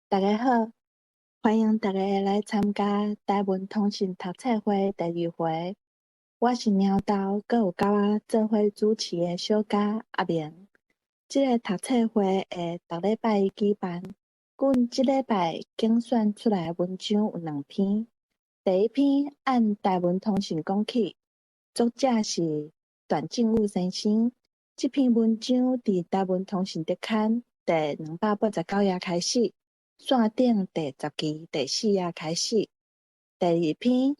大家好，歡迎大家來參加台文通訊讀冊會第二回。我是貓豆，閣有佮我做伙主持的小嘉阿明。這个讀冊會會逐禮拜一舉辦。阮這禮拜揀選出來的文章有兩篇。第一篇按台文通訊講起，作者是段正宇先生。這篇文章佇台文通訊特刊第289頁開始，線頂第10期第四頁開始。第二篇，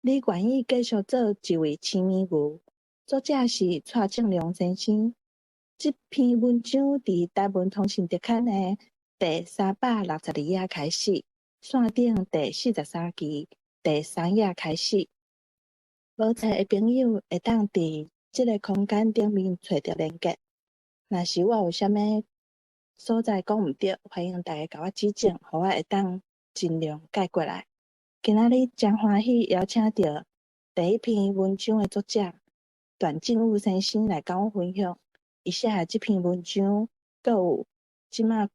你願意繼續做一位飼物牛？作者是蔡正良先生。這篇文章佇台文通訊特刊的第362頁開始，線頂第43期第三頁開始。無冊的朋友會當佇這个空間頂面揣著連結。若是我有啥物所在講毋對，歡迎大家共我指正，予我會當盡量改過來。今仔日誠歡喜邀請著第一篇文章的作者段正宇先生來佮阮分享伊寫的這篇文章，閣有這馬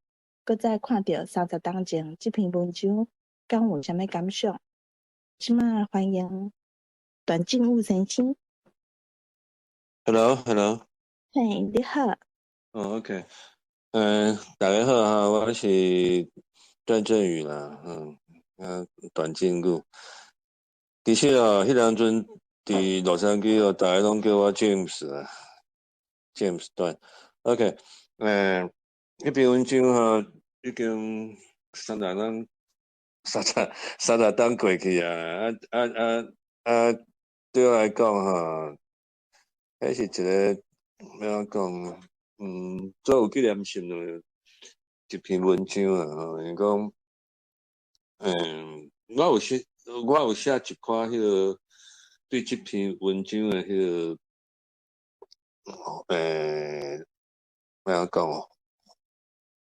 閣再看著30冬前這篇文章，敢有啥物感想？這馬歡迎段正宇先生。 Hello，Hello。嘿，你好。哦，OK。大家好哈，我是段正宇啦，段正宇。其實啊，彼當陣佇洛杉磯哦，逐家攏叫我 James 啊，James 段。OK，彼篇文章吼已經30冬，30冬過去啊，對我來講吼，彼是一个欲按怎講，足有紀念性的一篇文章啊，吼，因為講，我有寫一寡彼个對這篇文章的彼个，欲按怎講，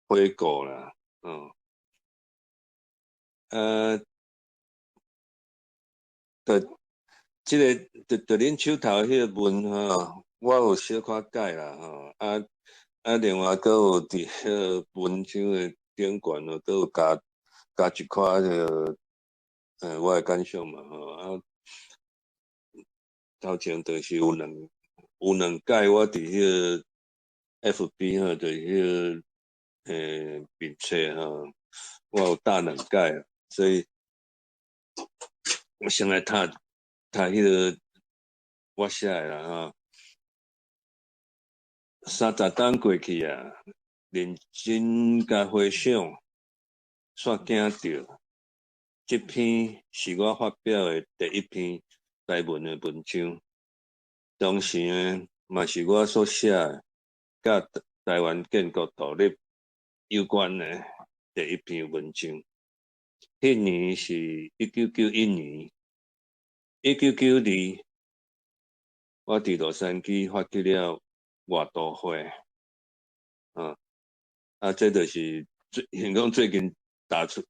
回顧啦，就這个，就恁手頭彼个文吼，我有小可改啦，吼，另外閣有佇彼个文章的頂懸哦，閣有加一寡彼个，我的感想嘛，吼，頭前就是有兩擺我佇彼个 FB 吼，就是彼个，面冊吼，我有打兩擺，所以我先來讀讀彼个我寫的啦，吼。30冬過去啊，認真共回想，煞驚著，這篇是我發表的第一篇台文的文章，同時呢，嘛是我所寫的佮台灣建國獨立有關的第一篇文章。彼年是1991年，1992，我佇洛杉磯發起了外都會，這就是最，講最近打出，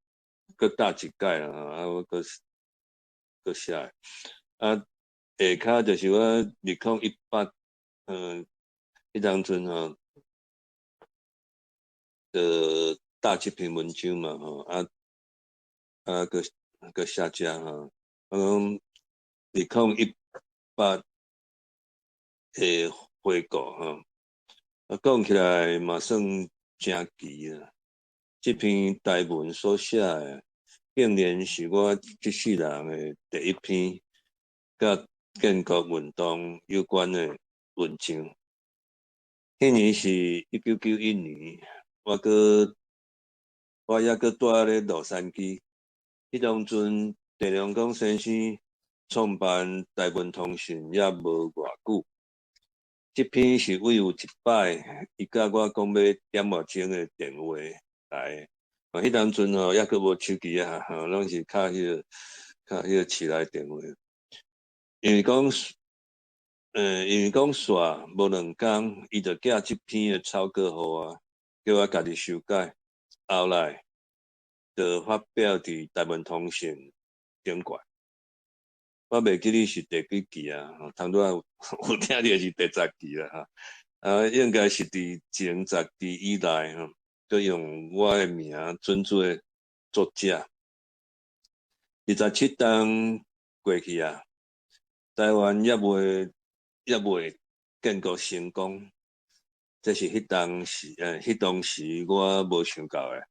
閣打一擺啦，我閣閣寫，下跤就是我2018，彼當陣吼，就打這篇文章嘛，吼，閣閣寫遮吼，我講2018的回顧吼，講起來嘛算誠奇啊。這篇台文所寫的，竟然是我這世人的第一篇佮建國運動有關的文章。彼年是1991年，我猶閣蹛咧洛杉磯。彼當陣，鄭良公先生創辦台文通訊猶無偌久。這篇是為有一擺，伊佮我講欲點外鐘的電話來。啊，彼當陣吼，猶閣無手機啊，吼，攏是敲彼個市內電話。因為講煞無兩工，伊就寄這篇的草稿予我，叫我家己修改。後來就發表佇台文通訊頂懸。我袂記得是第幾期啊，頭拄仔有聽著是第10期啦，哈。應該是佇前10期以內吼，閣用我的名準做作者。27冬過去啊，台灣猶未建國成功，這是彼當時我無想到的。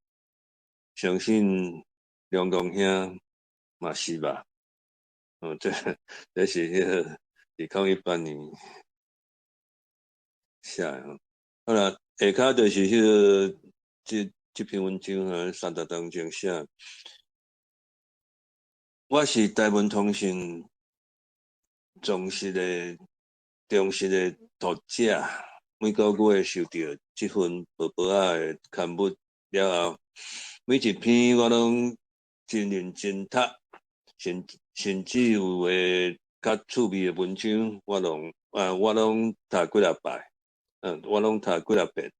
相信梁公兄嘛是吧？哦，這是彼个2018年寫的吼。好啦，下跤就是彼个這篇文章哈，30冬前寫。我是台文通訊忠實的讀者，每個月收著這份薄薄仔的刊物了後，每一篇我攏真認真讀，甚至有的較趣味的文章，我攏讀幾若擺，我攏讀幾若遍。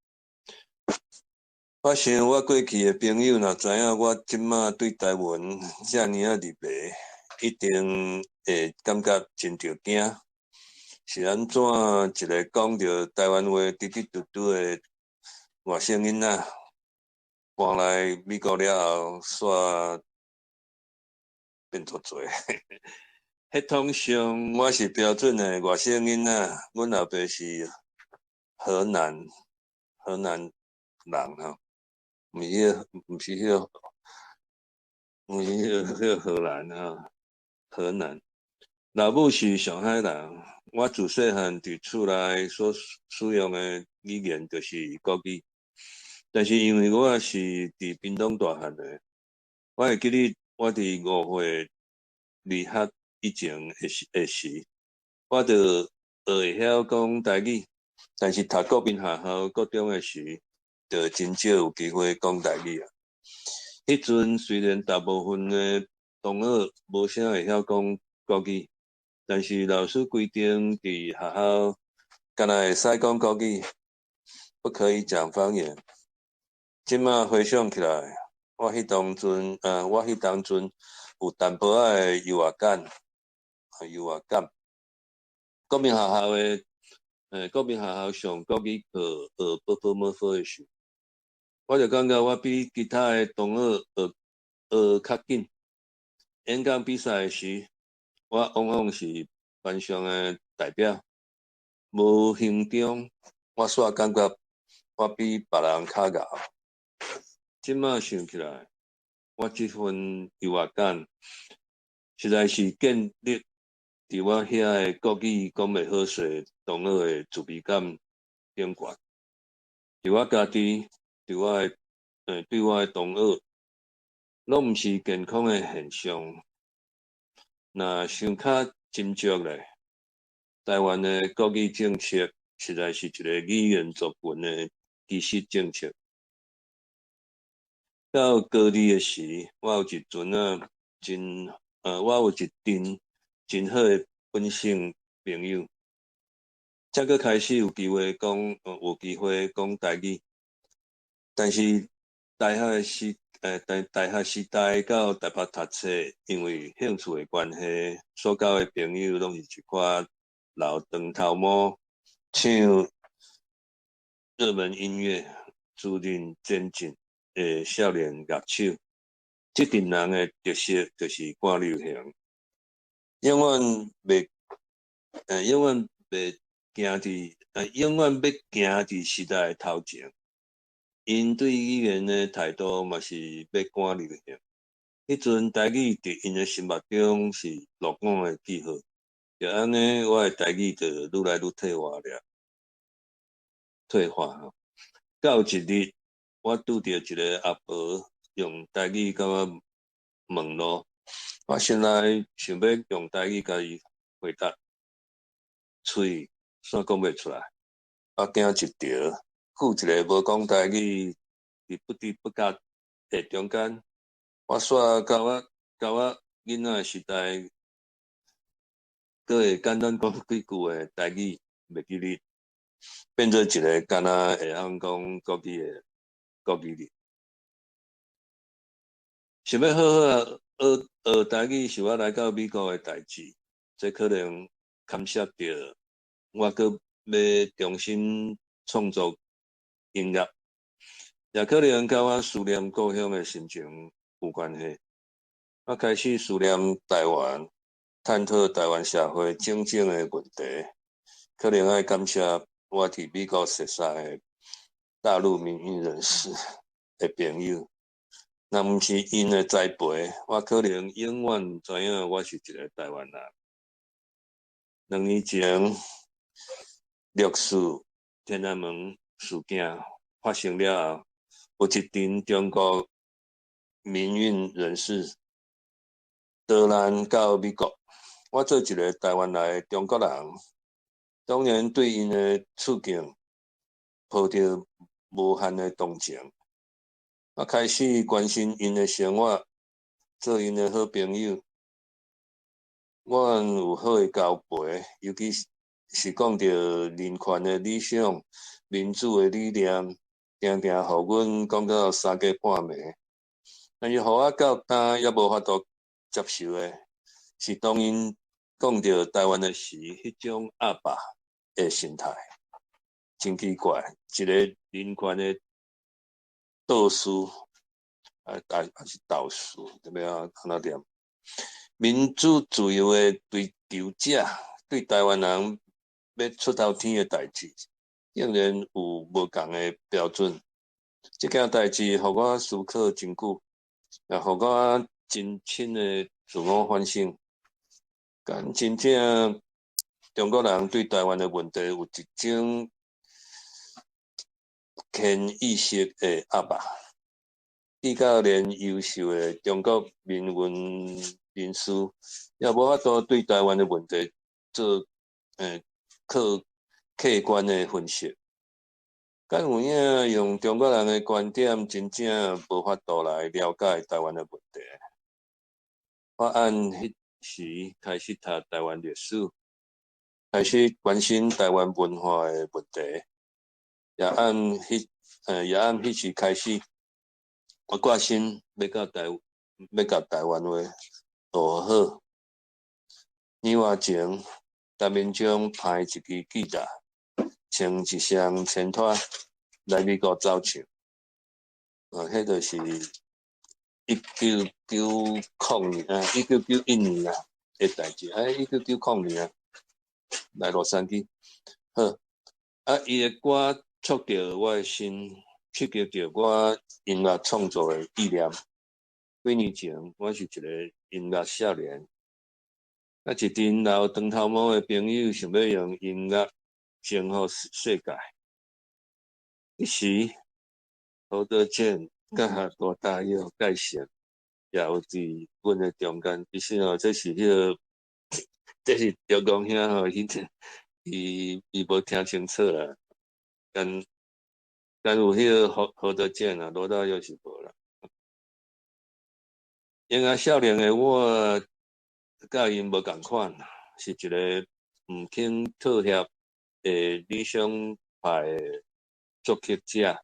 我想我過去的朋友若知影我這馬對台文遮爾仔入迷，一定會感覺真著驚。是按怎一个講著台灣話直直嘟嘟的外省囡仔，搬來美國了後，煞變足濟。血統上我是標準的外省囡仔，阮老爸是河南人吼，毋是彼個荷蘭吼，河南。老母是上海人，我自細漢佇厝內所使用的語言就是國語，但是因為我是佇屏東大漢的，我會記得我佇5歲離學以前的時，我就學會曉講台語，但是讀國民學校國中的時，就真少有機會講台語啊。彼陣雖然大部分的同學無啥會曉講國語，但是老師規定佇學校干焦會使講國語，不可以講方言。這馬回想起來，我彼當陣有淡薄仔的優越感，優越感。國民學校上國語課學ㄅㄆㄇㄈ的時，我就感覺我比其他的同學學較緊。演講比賽的時，我往往是班上的代表。無形中，我煞感覺我比別人較𠢕。這馬想起來，我這份優越感，實在是建立佇我遐个國語講袂好勢同學的自卑感頂懸。佇我家己，對我的同學，攏毋是健康的現象。若想較斟酌咧，台灣的國語政策實在是一个語言族群的歧視政策。到高二的時，我有一陣真好的本省朋友，才閣開始有機會講台語。但是大學時代到台北讀冊，因為興趣的關係，所交的朋友攏是一寡留長頭毛、唱熱門音樂、自認前進的少年樂手。這陣人的特色就是趕流行，永遠欲行佇時代的頭前。𪜶對語言的態度嘛是欲趕流行。彼陣台語佇𪜶的心目中是落伍的記號。就按呢，我的台語就愈來愈退化了。退化吼。到一日，我拄著一个阿婆用台語共我問路，我心內想欲用台語共伊回答，喙煞講袂出來，我驚一著，赴一个無講台語，佇不知不覺的中間，我煞共我囡仔時代，閣會簡單講幾句的台語袂記得，變做一个干焦會曉講國語的國語人。想欲好好學學台語，是我來到美國的代誌，這可能牽涉著我閣欲重新創作音樂，也可能佮我思念故鄉的心情。有關係。我開始思念台灣，探討台灣社會種種的問題，可能愛感謝我佇美國熟似的大陸民運人士的朋友。若毋是𪜶的栽培，我可能永遠毋知影我是一个台灣人。2年前，六四天安門事件發生了後，有一陣中國民運人士逃難到美國。我做一个台灣來的中國人，當然對𪜶的處境抱著無限的同情。我開始關心𪜶的生活，做𪜶的好朋友。阮有好的交陪，尤其是講著人權的理想、民主的理念，定定予阮講到三更半暝。但是，予我到今猶無法度接受的，是當𪜶講著台灣的時，彼種鴨霸的心態，真奇怪。一个人權的導師，啊，還是導師，怎麼樣？按怎念？民主自由的追求者，對台灣人欲出頭天的代誌，竟然有無仝的標準。這件代誌予我思考真久，也予我真深的自我反省。敢真正中國人對台灣的問題有一種潛意識的壓霸，比較連優秀的中國民運人士，也無法度對台灣的問題做客觀的分析。敢有影用中國人的觀點，真正無法度來了解台灣的問題。我按彼時開始讀台灣歷史，開始關心台灣文化的問題，也按彼時開始，我決心欲共台灣話學好。年外前，陳明忠捧一支吉他，穿一雙前拖來美國走唱。啊，彼就是1990年啊，1991年啊的代誌，啊，1990年啊，來洛杉磯。好，啊，伊的歌觸著我的心，刺激著我音樂創作的意念。幾年前，我是一个音樂少年，啊，一陣留長頭毛的朋友想欲用音樂征服世界。彼時，何德健佮羅大佑、蓋勝也有佇阮的中間。其實吼，這是彼個，這是中公兄吼，伊無聽清楚啦。但有彼個何德健啊，羅大佑是無啦。音樂少年的我，佮𪜶無仝款，是一个毋肯妥協的理想派的作曲者。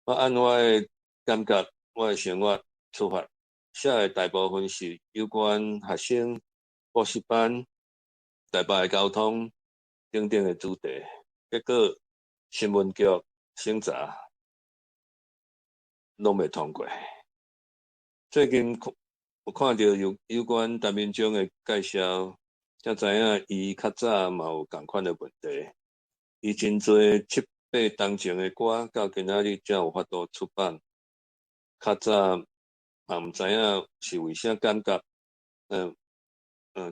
我按我的感覺，我的生活出發，寫的大部分是有關學生補習班、台北的交通等等的主題。結果新聞局審查攏袂通過。最近有看著有關陳明忠的介紹，才知影伊較早嘛有仝款的問題。伊真濟七八冬前的歌，到今仔日才有法度出版。較早嘛毋知影是為啥感覺，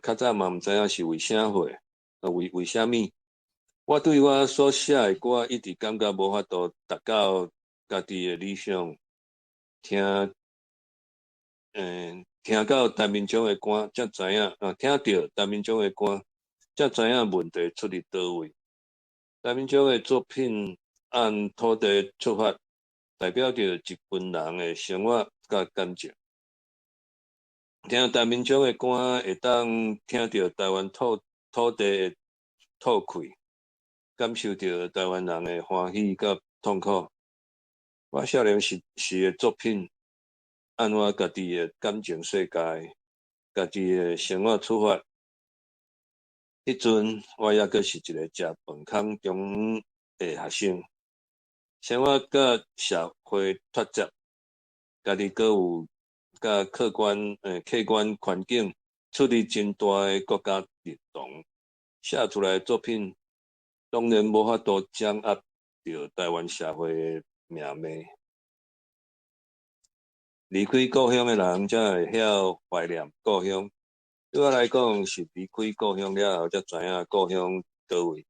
較早嘛毋知影是為啥貨，為啥物？我對我所寫的歌，一直感覺無法度達到家己的理想。聽到陳明忠的歌，才知影啊，聽著陳明忠的歌，才知影問題出佇佗位。陳明忠的作品按土地出發，代表著一群人的生活佮感情。聽陳明忠的歌，會當聽著台灣土地的吐氣，感受著台灣人的歡喜佮痛苦。我少年時的作品，按我家己的感情世界、家己的生活出發。彼陣我猶閣是一个食飯空中的學生，生活佮社會脫節，家己閣有佮客觀環境出入真大的國家認同，寫出來的作品當然無法度掌握著台灣社會的命脈。離開故鄉的人才會曉懷念故鄉。對我來講，是離開故鄉了後，才知影故鄉佗位。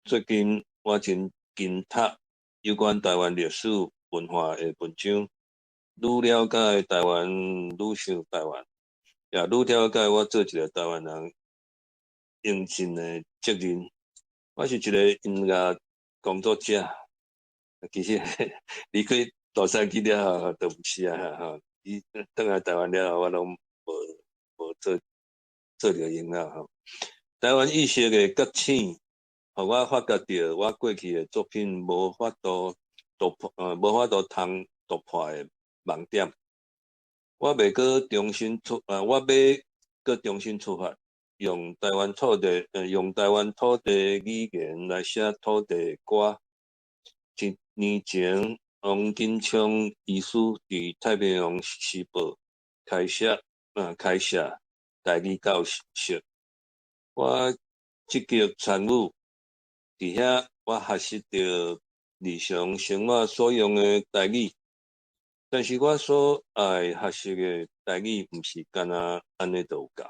最近我真勤讀有關台灣歷史文化的文章，愈了解台灣，愈想台灣，也愈了解我做一個台灣人應盡的責任。我是一個音樂工作者，其實離開洛杉磯了後，就毋是啊吼。伊轉來台灣了後，我攏無做著音樂吼。台灣意識的覺醒，予我發覺著我過去的作品無法度通突破的盲點。我欲閣重新出發，用台灣土地語言來寫土地歌。一年前，王金昌醫師佇太平洋時報開設台語教室，我積極參與。佇遐，我學習著日常生活所用的台語，但是我所愛學習的台語，毋是干焦按呢就有夠。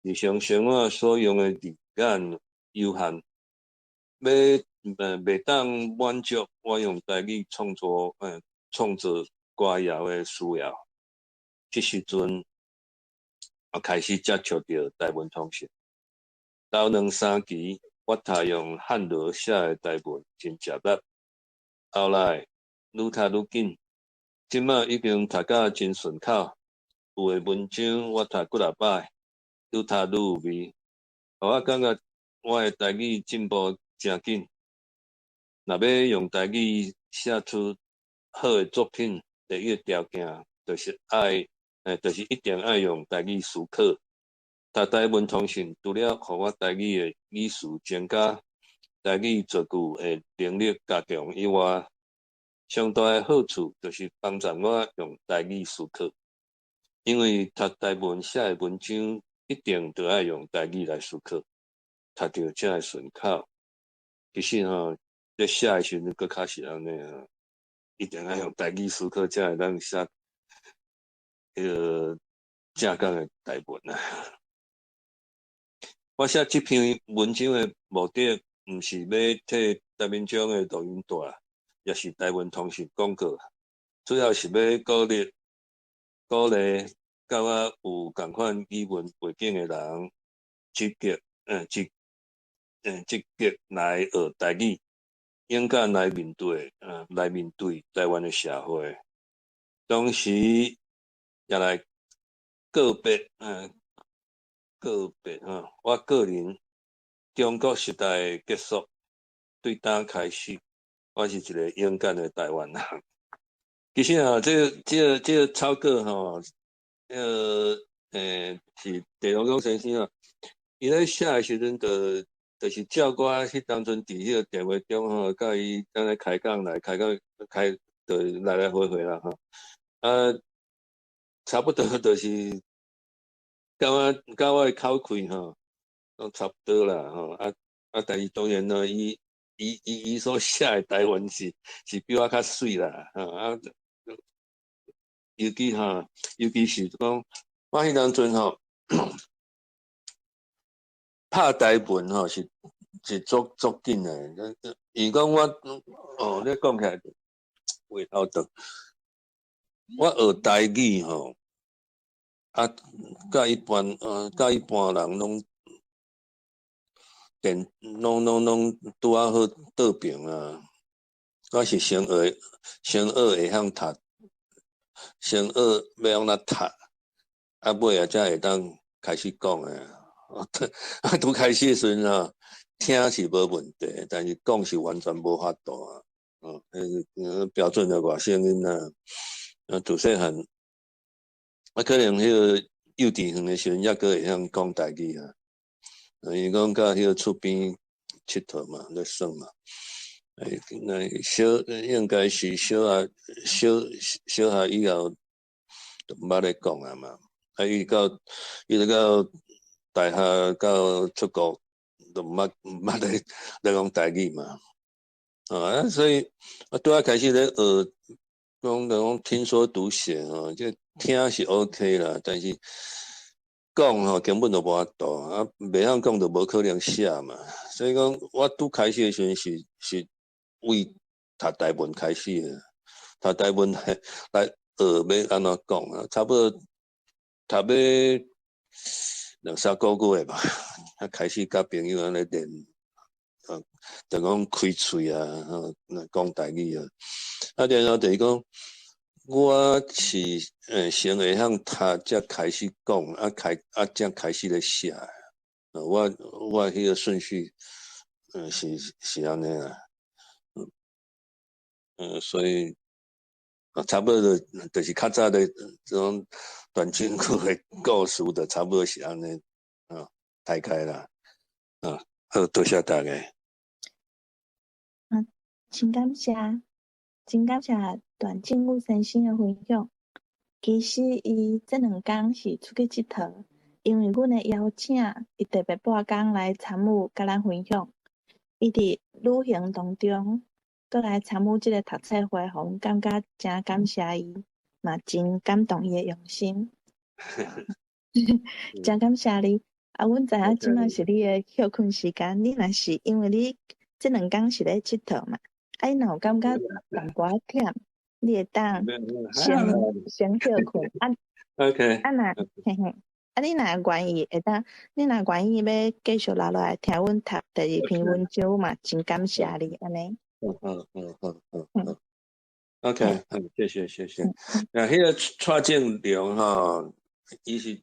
日常生活所用的字眼有限，欲袂當滿足我用台語創作歌謠的需要。這時陣，我開始接觸著台文通訊。頭兩三期，我讀用漢羅寫的台文真吃力，後來愈讀愈緊，這馬已經讀甲真順口。有的文章我讀幾若擺，愈讀愈有味，予我感覺我的台語進步誠緊。若欲用台語寫出好的作品，第一个條件就是一定愛用台語思考。讀台文通訊，除了予我台語的語詞增加，台語造句的能力加強以外，上大的好處就是幫助我用台語思考。因為讀台文寫的文章，一定著愛用台語來思考，讀著才會順口。其實吼，咧寫的時陣，閣較是按呢啊，一定愛用台語思考，才會當寫彼个正港的台文啊。我寫這篇文章的目的，毋是欲替台民獎的錄音帶，抑是台文通訊廣告，主要是欲鼓勵佮我有仝款語文背景的人，積極來學台語，勇敢來面對台灣的社會。同時，也來告別吼，我個人中國時代結束，對今開始，我是一個勇敢的台灣人。其實啊，這個草稿吼，是鄭龍公先生啊，伊咧寫的時陣，就是照我彼當陣佇彼個電話中吼，佮伊按呢開講來開講開，就來來回回啦吼。啊，差不多就是佮我的口氣吼，攏差不多啦吼。啊，但是當然咯，伊所寫的台文是比我較媠啦，吼啊。尤其是講，我彼當陣吼，拍台文吼是足緊的。伊講我哦，你講起來話頭長。我學台語吼，啊，佮一般人攏電攏拄仔好倒平啊。我是先學會曉讀。先學欲按怎讀，啊尾仔才會當開始講的。啊，拄開始的時陣吼，聽是無問題，但是講是完全無法度啊。哦，標準的外省囡仔，啊，自細漢，啊，可能彼个幼稚園的時陣，猶閣會曉講台語啊。伊講佮彼个厝邊𨑨迌嘛，咧耍嘛。那小應該是小學以後，就毋捌咧講啊嘛。啊，伊到大學到出國，都毋捌咧講台語嘛。啊，所以我拄仔開始咧學，講聽說讀寫吼，這聽是 OK 啦，但是講吼根本就無法度，啊，袂曉講就無可能寫嘛。所以講，我拄開始的時陣是為讀台文開始的，讀台文來學欲按怎講啊，差不多讀欲兩三個月吧，啊，開始佮朋友按呢練，啊，就講開喙啊，講台語啊，啊，然後就是講，我是先會曉讀，才開始講，啊開啊才開始咧寫。我彼個順序，是按呢啦，所以啊，差不多就是較早的這種段正武的故事，就差不多是按呢，啊，大概啦，啊，好，多謝大家。啊，真感謝，真感謝段正武先生的分享。其實伊這兩工是出去𨑨迌，因為阮的邀請，伊特別撥工來參與，佮咱分享。伊佇旅行當中，閣來參與這個讀冊會，予阮感覺誠感謝伊，嘛真感動伊的用心。誠感謝你。啊，阮知影這擺是你的歇睏時間，你若是因為你這兩工是咧𨑨迌嘛，啊，你若有感覺淡薄仔忝，你會當先歇睏。啊 OK。啊若嘿嘿，啊你若願意會當，你若願意欲繼續留落來聽阮讀第二篇文章，嘛真感謝你按呢。嗯嗯嗯嗯嗯嗯。OK，嗯，謝謝謝謝。啊，彼個蔡正良吼，伊是，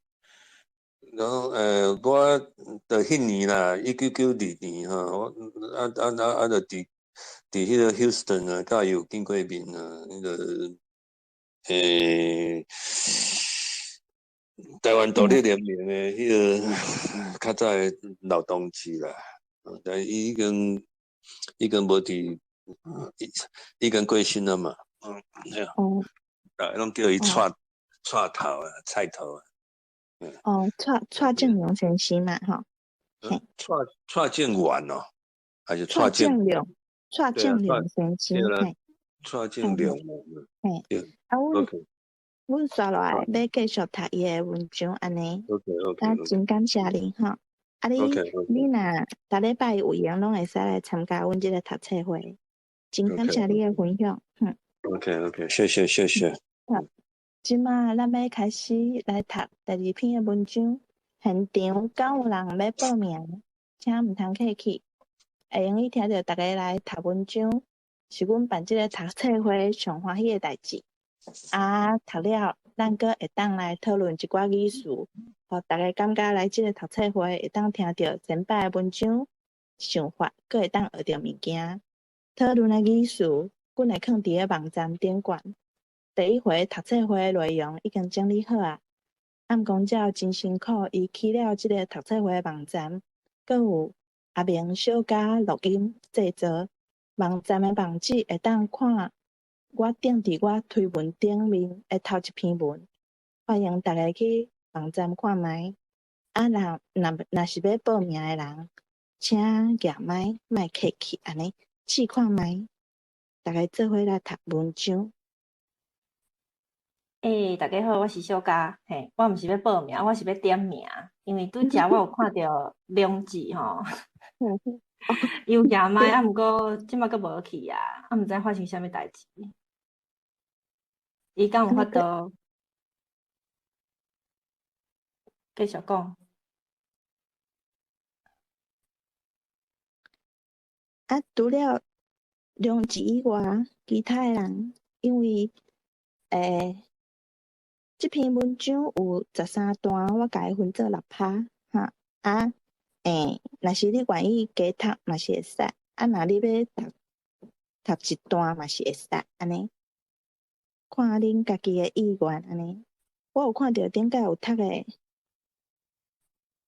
然後我佇彼年啦，1992年吼，我啊啊啊啊，就佇彼個 Houston 啊，佮伊有見過面啊，彼個台灣獨立聯盟的彼個較早的老同志啦，但伊已經無佇，已經過身了嘛，嗯，對啊，逐家攏叫伊蔡蔡頭啊，菜頭啊。哦，蔡正良先生嘛，吼。蔡正元哦，還是蔡正良？蔡正良先生，嘿。蔡正良。嘿。啊，阮煞落來欲繼續讀伊的文章，按呢。 OK。啊，真感謝你，吼。啊，你若逐禮拜有閒，攏會使來參加阮這個讀冊會。真感謝你的分享，嗯。 OK，OK，謝謝，謝謝。好，這馬咱欲開始來讀第二篇的文章。現場敢有人欲報名？請毋通客氣，會用得聽著逐家來讀文章，是阮辦這個讀冊會上歡喜的代誌。啊，讀了，咱閣會當來討論一寡語詞，予逐家感覺來這個讀冊會會當聽著前擺的文章想法，閣會當學著物件。討論的語詞，阮會囥佇個網站頂懸。第一回讀冊會的內容已經整理好啊，啊，毋過才真辛苦，伊起了這個讀冊會的網站，閣有阿明小家錄音製作。網站的網址會當看我頂佇我推文頂面的頭一篇文，歡迎大家去網站看覓。啊，若是欲報名的人，請舉麥，莫客氣，按呢試看覓。大家做伙來讀文章。欸，大家好，我是小嘉，嘿，我毋是欲報名，我是欲點名，因為拄才我有看著梁志吼，伊有舉麥，啊，毋過這馬閣無去啊，啊，毋知發生啥物代誌。伊敢有法度繼續講？啊，除了梁志以外，其他的人因為這篇文章有13段，我共伊分做六拍，哈啊，若是你願意加讀嘛是會使，啊，若你欲讀一段嘛是會使，按呢，看恁家己的意願按呢。我有看著頂擺有讀的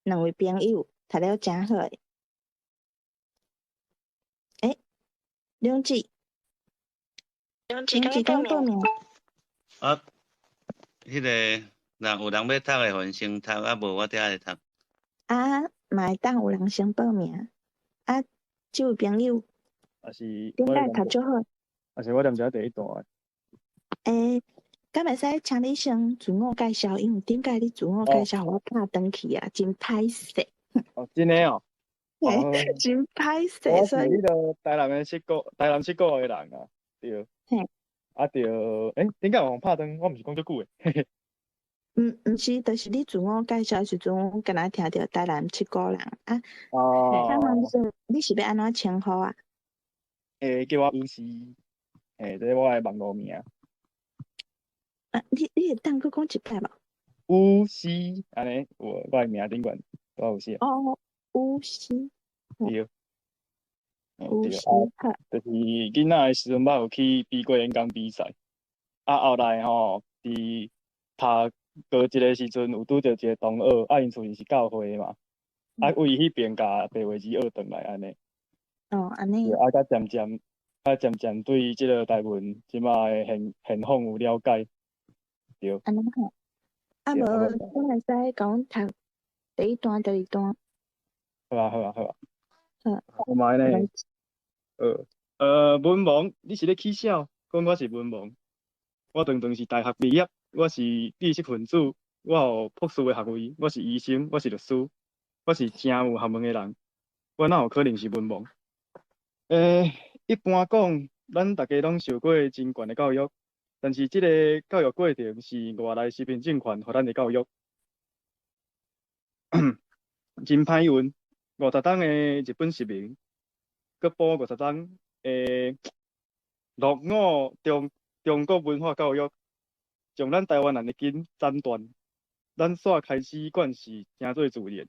兩位朋友讀了誠好的。欸，梁志，梁志梁志敢報名？啊，彼个，若有人欲讀的，予𪜶先讀，啊無我才來讀。啊，嘛會當有人先報名。啊，這位朋友，啊是，頂擺讀足好。啊是我念這第一段。欸，敢會使請你先自我介紹？因為頂擺你自我介紹，予我拍斷去啊，真歹勢。哦，真的哦。嘿，真歹勢，我是彼个台南的七股，台南七股的人啊，對。嘿。啊對，欸，頂擺有予拍斷，我毋是講足久的。毋，毋是，就是你自我介紹的時陣，我敢若聽著台南七股人啊。哦。你是欲按怎稱呼啊？欸，叫我巫師，欸，這是我的網路名。啊，你會當閣講一擺無？巫師，按呢，有我的名頂懸都有寫。哦，巫師。對。巫師，啊，就是囡仔的時陣，捌有去比過演講比賽。啊，後來吼，佇讀高一的時陣，有拄著一个同學，啊，𪜶厝是教會的嘛，啊，為彼邊共白話字學轉來按呢。哦，按呢。啊，才漸漸，啊，漸漸對這个台文這擺的現況有了解。對。按呢好。啊無，我會使講讀第一段、第二段。好啊，好啊，好啊。好。我嘛按呢。文盲，你是咧起痟？講我是文盲。我堂堂是大學畢業，我是知識分子，我有博士的學位，我是醫生，我是律師，我是誠有學問的人。我哪有可能是文盲？欸，一般講，咱逐家攏受過真懸的教育，但是這个教育過程是外來殖民政權予咱的教育。真歹運，50冬的日本殖民，閣補50冬的落伍中國文化教育，將咱台灣人的根斬斷，咱煞開始慣勢成做自然。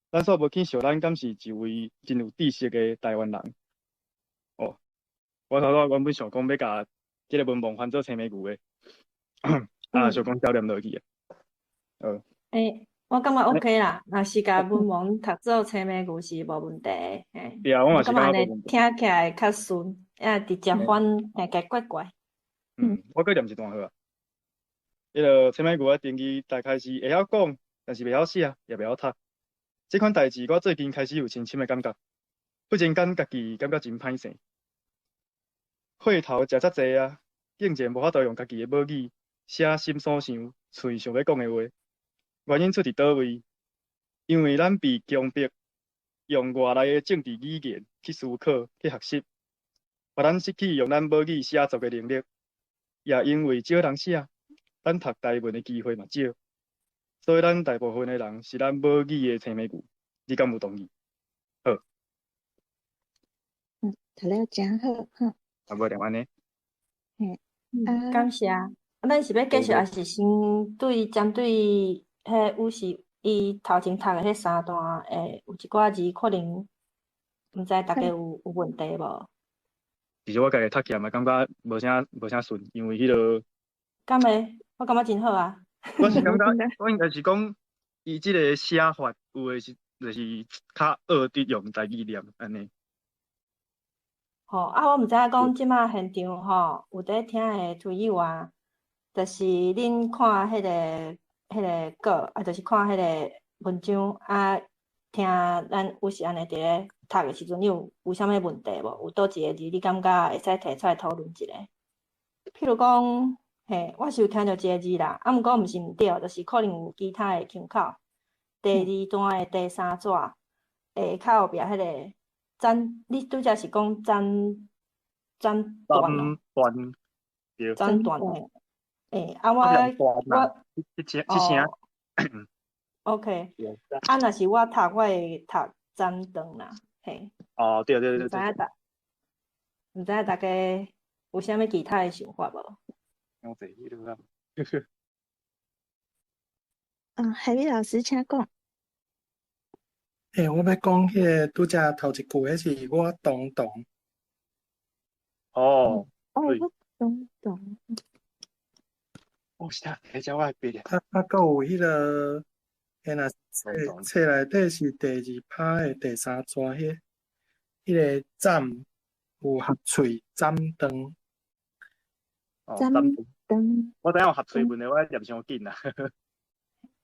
咱煞無去想，咱敢是一位真有知識的台灣人。哦，我頭拄原本想講欲共這个文盲翻做青梅牛的，啊，想講少念落去啊。欸，我感覺 OK 啦，若是共文盲讀做青梅牛是無問題。嘿。對啊，我嘛是感覺聽起來較順，啊，直接翻聽起來怪怪。嗯，我閣念一段好啊。彼个青梅牛的定義大概是會曉講，但是袂曉寫，也袂曉讀。這款代誌我最近開始有深深的感覺，忽然間家己感覺真歹勢。血頭食遮濟啊，竟然無法度用家己的母語寫心所想、喙想欲講的話。原因出佇佗位？因為咱被強迫用外來的政治語言去思考、去學習，予咱失去用咱母語寫作的能力。也因為少人寫，咱讀台文的機會嘛少。所以咱大部分的人是咱母語的青梅牛，你敢有同意？好。嗯，讀了誠好，哈。啊，無就按呢。嘿，感謝。啊，咱是欲繼續，抑是先對針對彼有時伊頭前讀的彼三段，會有一寡字可能毋知逐家有問題無？其實我家己讀起來嘛，感覺無啥順，因為彼个。敢會？我感覺真好啊。我是感覺，我應該是講，伊這个寫法有的是就是較學佇用台語念按呢。吼，啊，我毋知影講這擺現場吼，有佇聽的推友啊，就是恁看彼个稿，啊，就是看彼个文章啊，聽咱有時按呢佇咧讀的時陣，你有啥物問題無？有佗一个字你感覺會使提出來討論一下？譬如講，嘿，我是有聽著一個字啦，啊，毋過毋是毋對，就是可能有其他的腔口。第二段的第三紙下跤後壁彼个斬，你拄才是講斬斬斷哦？斷，對。斬斷的，欸，啊我一聲。 OK，啊，若是我讀，我會讀斬斷啦，嘿。哦，對對對對。毋知影大家有啥物其他的想法無？我坐彼落啊。嗯，海美老師，請講。欸，我欲講彼个拄才頭一句，彼是我東東。哦。哦，我東東。哦，是啊，彼只我會記得。啊啊，閣有彼个，彼若冊冊內底是第二拍的第三紙，彼个斬有合喙斬斷。斬斷。當我知影有合喙文的，我念傷緊啦。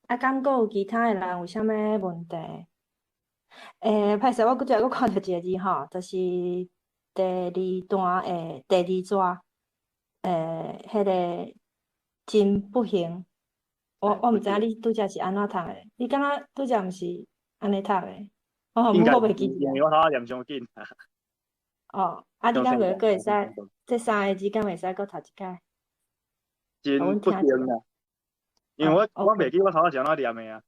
啊，敢閣有其他的人有啥物問題？欸，歹勢，我拄才閣看著一個字吼，就是第二段的第二逝，欸，彼個真不幸。我毋知影你拄才是按怎讀的，你敢若拄才毋是按呢讀的？我應該我袂記因為我頭仔念傷緊。哦，啊，你敢袂閣會使，這三个字敢會使閣讀一擺？真不幸啦，因為我袂記我頭仔是按怎念的啊。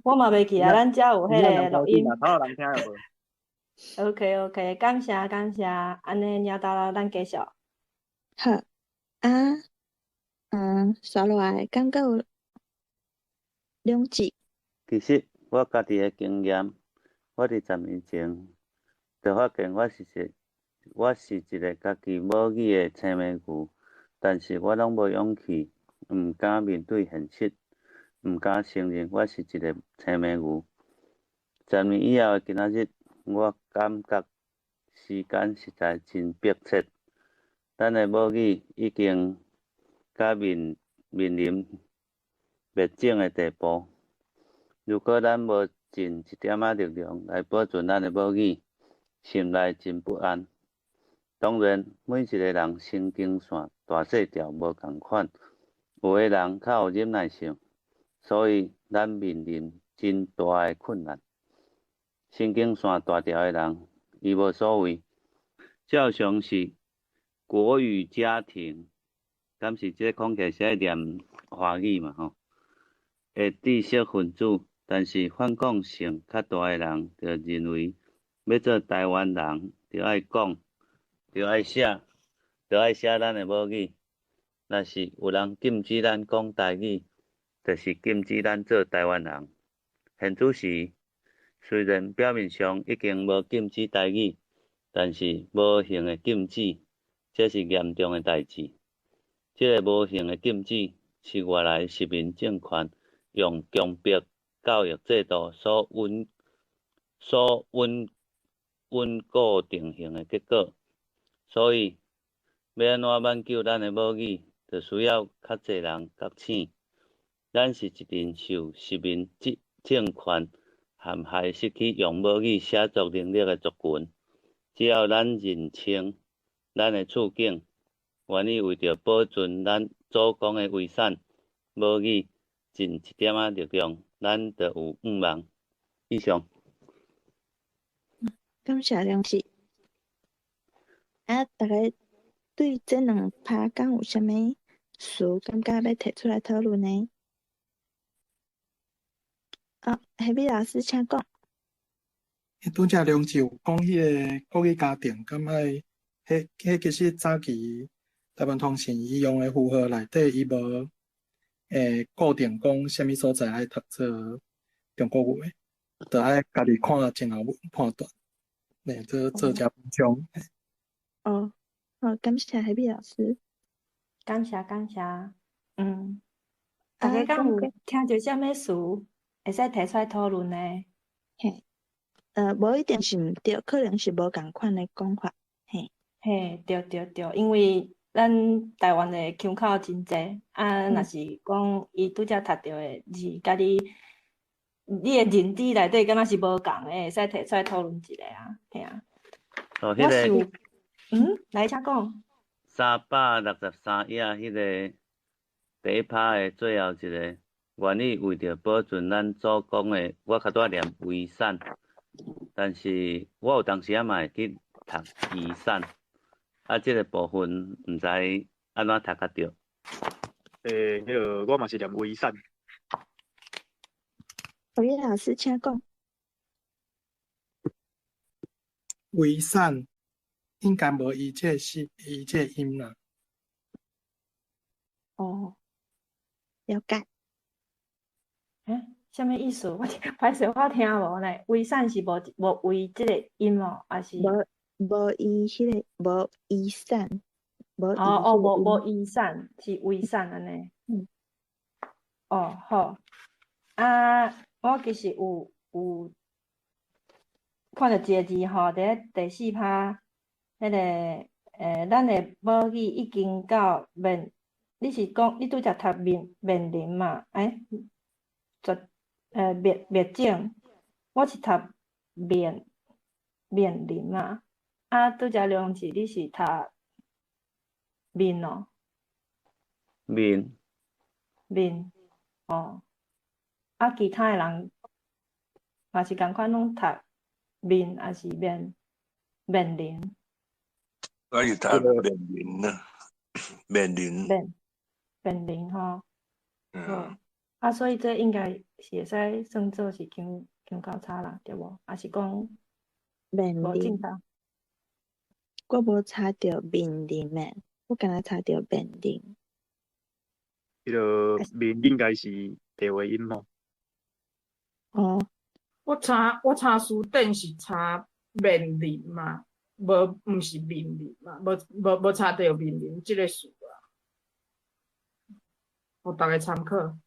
我嘛袂記啊，咱遮有彼个錄音。頭仔人聽有無？OK OK，感謝感謝，按呢領導咱繼續。好，啊，煞落來，敢閣有兩字。其實我家己的經驗，我佇10年前就發現我是一個家己母語的青盲牛，但是我攏無勇氣，毋敢面對現實，毋敢承認我是一個青盲牛。十年以後的今仔日，我感覺時間實在真迫切，咱的母語已經佮面臨滅種的地步。如果咱無盡一點仔力量來保存咱的母語，心內真不安。當然，每一個人神經線大細條無仝款，有的人較有忍耐性，所以咱面臨真大的困難。神經線大條的人，伊無所謂。照常是國語家庭，敢是這個講起來是愛念華語嘛吼？的知識分子，但是反抗性較大的人，就認為欲做台灣人，就愛講，就愛寫，就愛寫咱的母語。若是有人禁止咱講台語，就是禁止咱做台灣人。現此時，雖然表面上已經無禁止台語，但是無形的禁止，這是嚴重的代誌。這个無形的禁止是外來殖民政權用強迫教育制度所穩固定型的結果。所以，欲按怎挽救咱的母語，就需要較濟人覺醒。咱是一群受殖民政權陷害、失去用母語寫作能力的族群。只要咱認清咱的處境，願意為著保存咱祖公的遺產母語，盡一點仔力量，咱就有向望。以上。感謝梁氏。啊，大家對這兩趴敢有啥物事感覺欲提出來討論呢？啊，黑米老師請講。拄才梁志有講彼個國語家庭，敢愛，彼其實早期台灣通信伊用的符號內底，伊無固定講啥物所在愛讀做中國話，就愛家己看前後文判斷，來做遮補充。哦，好，感謝黑米老師。感謝感謝。大家敢有聽著啥物詞會使提出來討論呢？嘿，無一定是毋對，可能是無仝款的講法。嘿，嘿，對對對，因為咱台灣的腔口真濟，啊，若是講伊拄才讀著的字，佮你的認知內底敢若是無仝的，會使提出來討論一下啊，嘿啊。哦，彼個，來請講。363頁彼个第一趴的最後一個，願意為著保存咱祖公的，我較拄仔念遺產，但是我有當時仔嘛會去讀遺產，啊，這個部分毋知按怎讀較著。欸，彼个我嘛是念遺產。何葉老師，請講。遺產應該無伊這個是伊這個音啦。哦，了解。欸，啥物意思？我歹勢，我聽無呢。遺產是無遺這個音哦，還是？無伊彼个無遺產，無。哦哦，無遺產，是遺產按呢。哦，好。啊，我其實有看著一個字吼，佇咧第四趴，彼個咱的母語已經到面你是講你拄才讀面面臨嘛？欸，絕滅滅種，我是讀面面臨嘛。啊，拄才兩字你是讀面哦？面。面，哦。啊，其他的人嘛是仝款，攏讀面，抑是面面臨？我是讀面臨啊，面臨。面面臨吼。嗯。啊，所以這應該是會使算做是腔腔交叉啦，對無？抑是講面臨？我無查著面臨的，我敢若查著面臨。彼个面應該是白話音吼。哦。我查詞典是查面臨嘛，無毋是面臨嘛，無無無查著面臨這個詞啊。予逐家參考。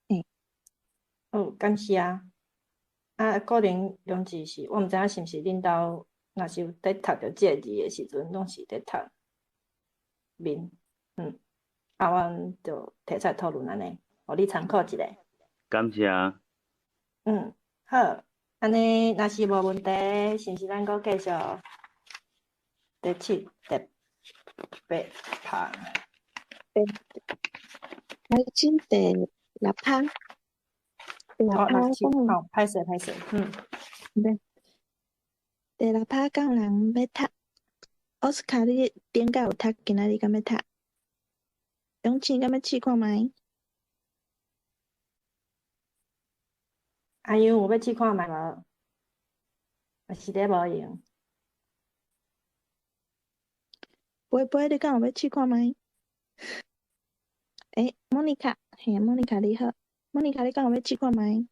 嗯。好，感謝。啊，可能兩字是，我毋知影是毋是恁兜若是有佇讀著這個字的時陣，攏是佇讀面，嗯。啊，阮就提出來討論按呢，予你參考一下。感謝。嗯，好，按呢若是無問題，是毋是咱閣繼續第七、第八拍？來進第六拍。第六哦，拍六七，講哦，歹勢歹勢，嗯。對。第六拍敢有人欲讀？奧斯卡，你頂擺有讀，今仔日敢欲讀？永慶敢欲試看覓？阿英有欲試看覓無？抑是咧無閒？飛飛，你敢有欲試看覓？欸，莫妮卡，嘿，莫妮卡你好，莫妮卡你敢有欲試看覓？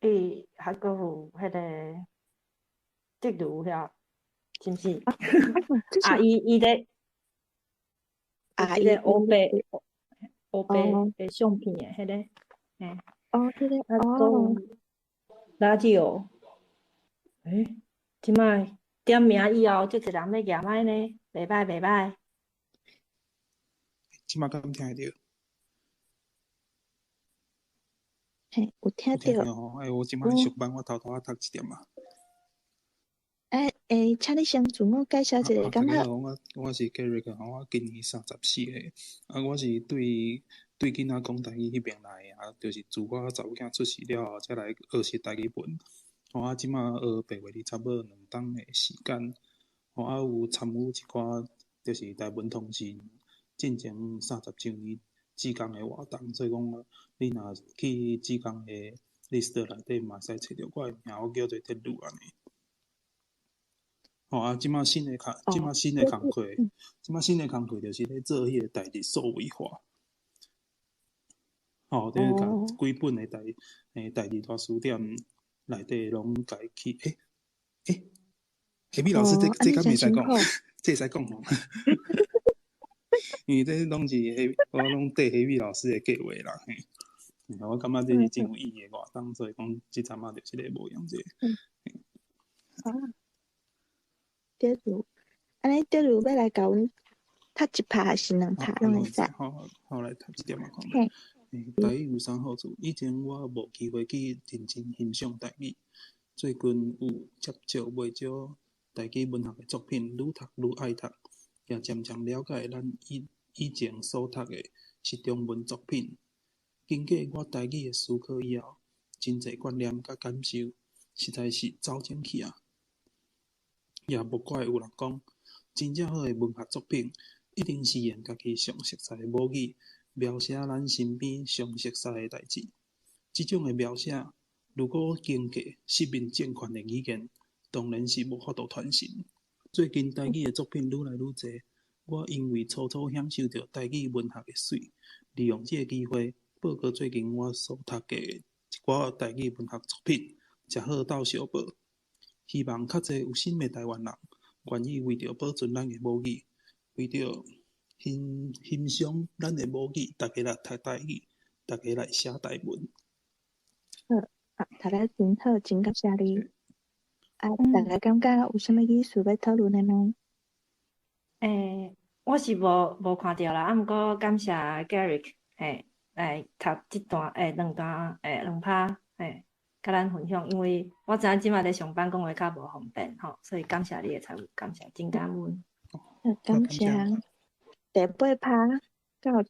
伊還閣有彼个竹爐遐，是毋是？啊，啊，伊伊咧，啊，伊個烏白烏白哦的相片的彼个，嘿。哦，彼个啊，哦，閣有垃圾哦。欸，這擺點名以後，足濟人欲舉麥呢，袂歹袂歹。這擺敢聽會著？嘿，有聽有聽著著吼？欸，我這擺上班，我偷偷仔讀一點仔。欸欸，請你先自我介紹一下，啊，敢好？大家好，我是 Garrick，吼，我今年34歲，啊，我是對對囡仔講台語彼爿來的，啊，就是自我查某囝出世了後，才來學習台語文。吼，啊，這擺學白話字差不多兩冬的時間，吼，啊，有參與一寡就是台文通訊進前30週年志工的活動，所以講你若去志工的 list 內底嘛會使揣著我的名，我叫做鐵女按呢。吼啊！這擺新的工，這擺新的工課，這擺新的工課就是咧做彼個台日數位化。吼，佇共幾本的台欸台日大辭典內底攏共去欸欸，欸米老師，這這敢袂使講？這會使講吼？因為這攏是彼，我攏綴彼米老師的計劃啦。嘿，我感覺這是真有意義的活動，所以講這陣仔就是咧無用這個。啊。德如，按呢德如欲來共阮讀一拍抑是兩拍攏會使。好，好來讀一點仔看覓。欸，台語有啥好處？以前我無機會去認真欣賞台語，最近有接觸袂少台語文學的作品，愈讀愈愛讀，也漸漸了解咱以以前所讀的是中文作品。經過我台語的思考以後，真濟觀念佮感受，實在是走鐘去啊！也無怪有人講，真正好的文學作品，一定是用家己上熟似的母語描寫咱身邊上熟似的代誌。這種的描寫，如果經過殖民政權的語言，當然是無法度傳承。最近台語的作品愈來愈濟，我因為初初享受著台語文學的媠，利用這個機會報告最近我所讀的一寡台語文學作品，誠好鬥相報。希望較濟有心的台灣人，願意為著保存咱的母語，為著欣欣賞咱的母語，逐家來讀台語，逐家來寫台文。好，啊，讀得真好，真感謝你。啊，大家感覺有啥物意思欲討論的嗎？欸，我是無看著啦，啊，毋過感謝 Garrick 嘿，來讀這段兩段兩拍嘿，佮咱分享，因為我知影這馬佇上班講話較無方便吼，所以感謝你的參與，感謝，真感恩。感謝。第八拍到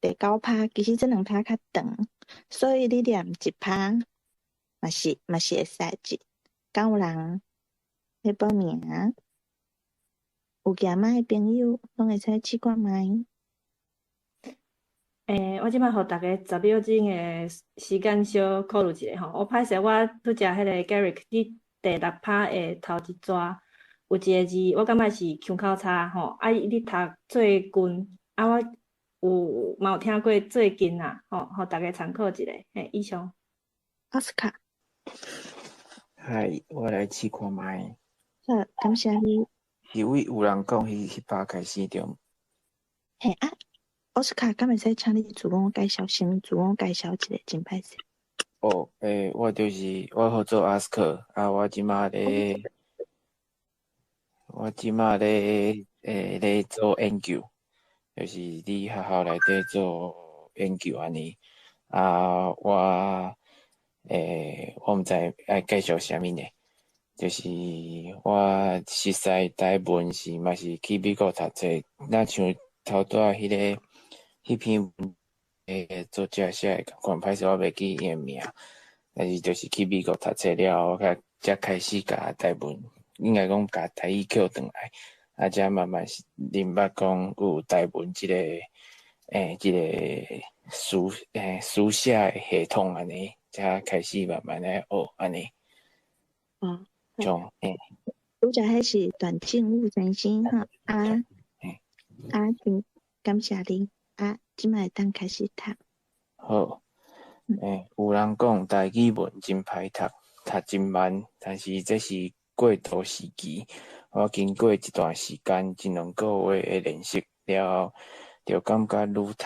第九拍，其實這兩拍較長，所以你念一拍嘛是會使一。敢有人欲報名？有舉麥的朋友攏會使試看覓。我這擺予大家10秒鐘的時間小考慮一下吼。我歹勢，我拄才彼個 Garrick，你第六拍的頭一逝有一個字，我感覺是腔口差吼。啊，你讀最近，啊，我有嘛有聽過最近啊，吼，予大家參考一下。嘿，以上。奧斯卡。嗨，我來試看覓。好，感謝你。是為有人講，彼拍開始對無？嘿啊，奧斯卡，敢會使請你自我介紹，先自我介紹一下，真歹勢。哦，我就是我號做阿斯克，啊，我這馬咧做研究，就是佇學校內底做研究按呢。啊，我毋知愛介紹啥物呢？就是我熟似台文是嘛是去美國讀冊，若像頭拄仔彼篇文作者寫的仝款，歹勢我袂記伊的名，但是就是去美國讀冊了後，我才開始共台文，應該講共台語抾轉來，啊，才慢慢是明捌講有台文這個書寫的系統按呢，才開始慢慢來學按呢。像拄才彼是段正武先生吼，啊啊，真感謝你，啊，這擺會當開始讀。好，有人講台語文真歹讀，讀真慢，但是這是過渡時期。我經過一段時間，一兩個月的練習了後，就感覺愈讀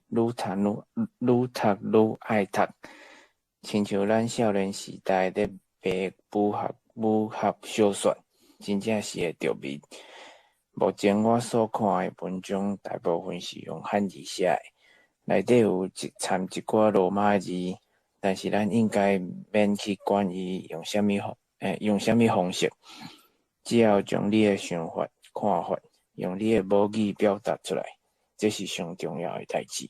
愈愛讀，親像咱少年時代咧爬武俠小說，真正是會著迷。目前我所看的文章，大部分是用漢字寫的，內底有一摻一寡羅馬字，但是咱應該免去管伊用啥物方式，只要將你的想法、看法，用你的母語表達出來，這是上重要的代誌。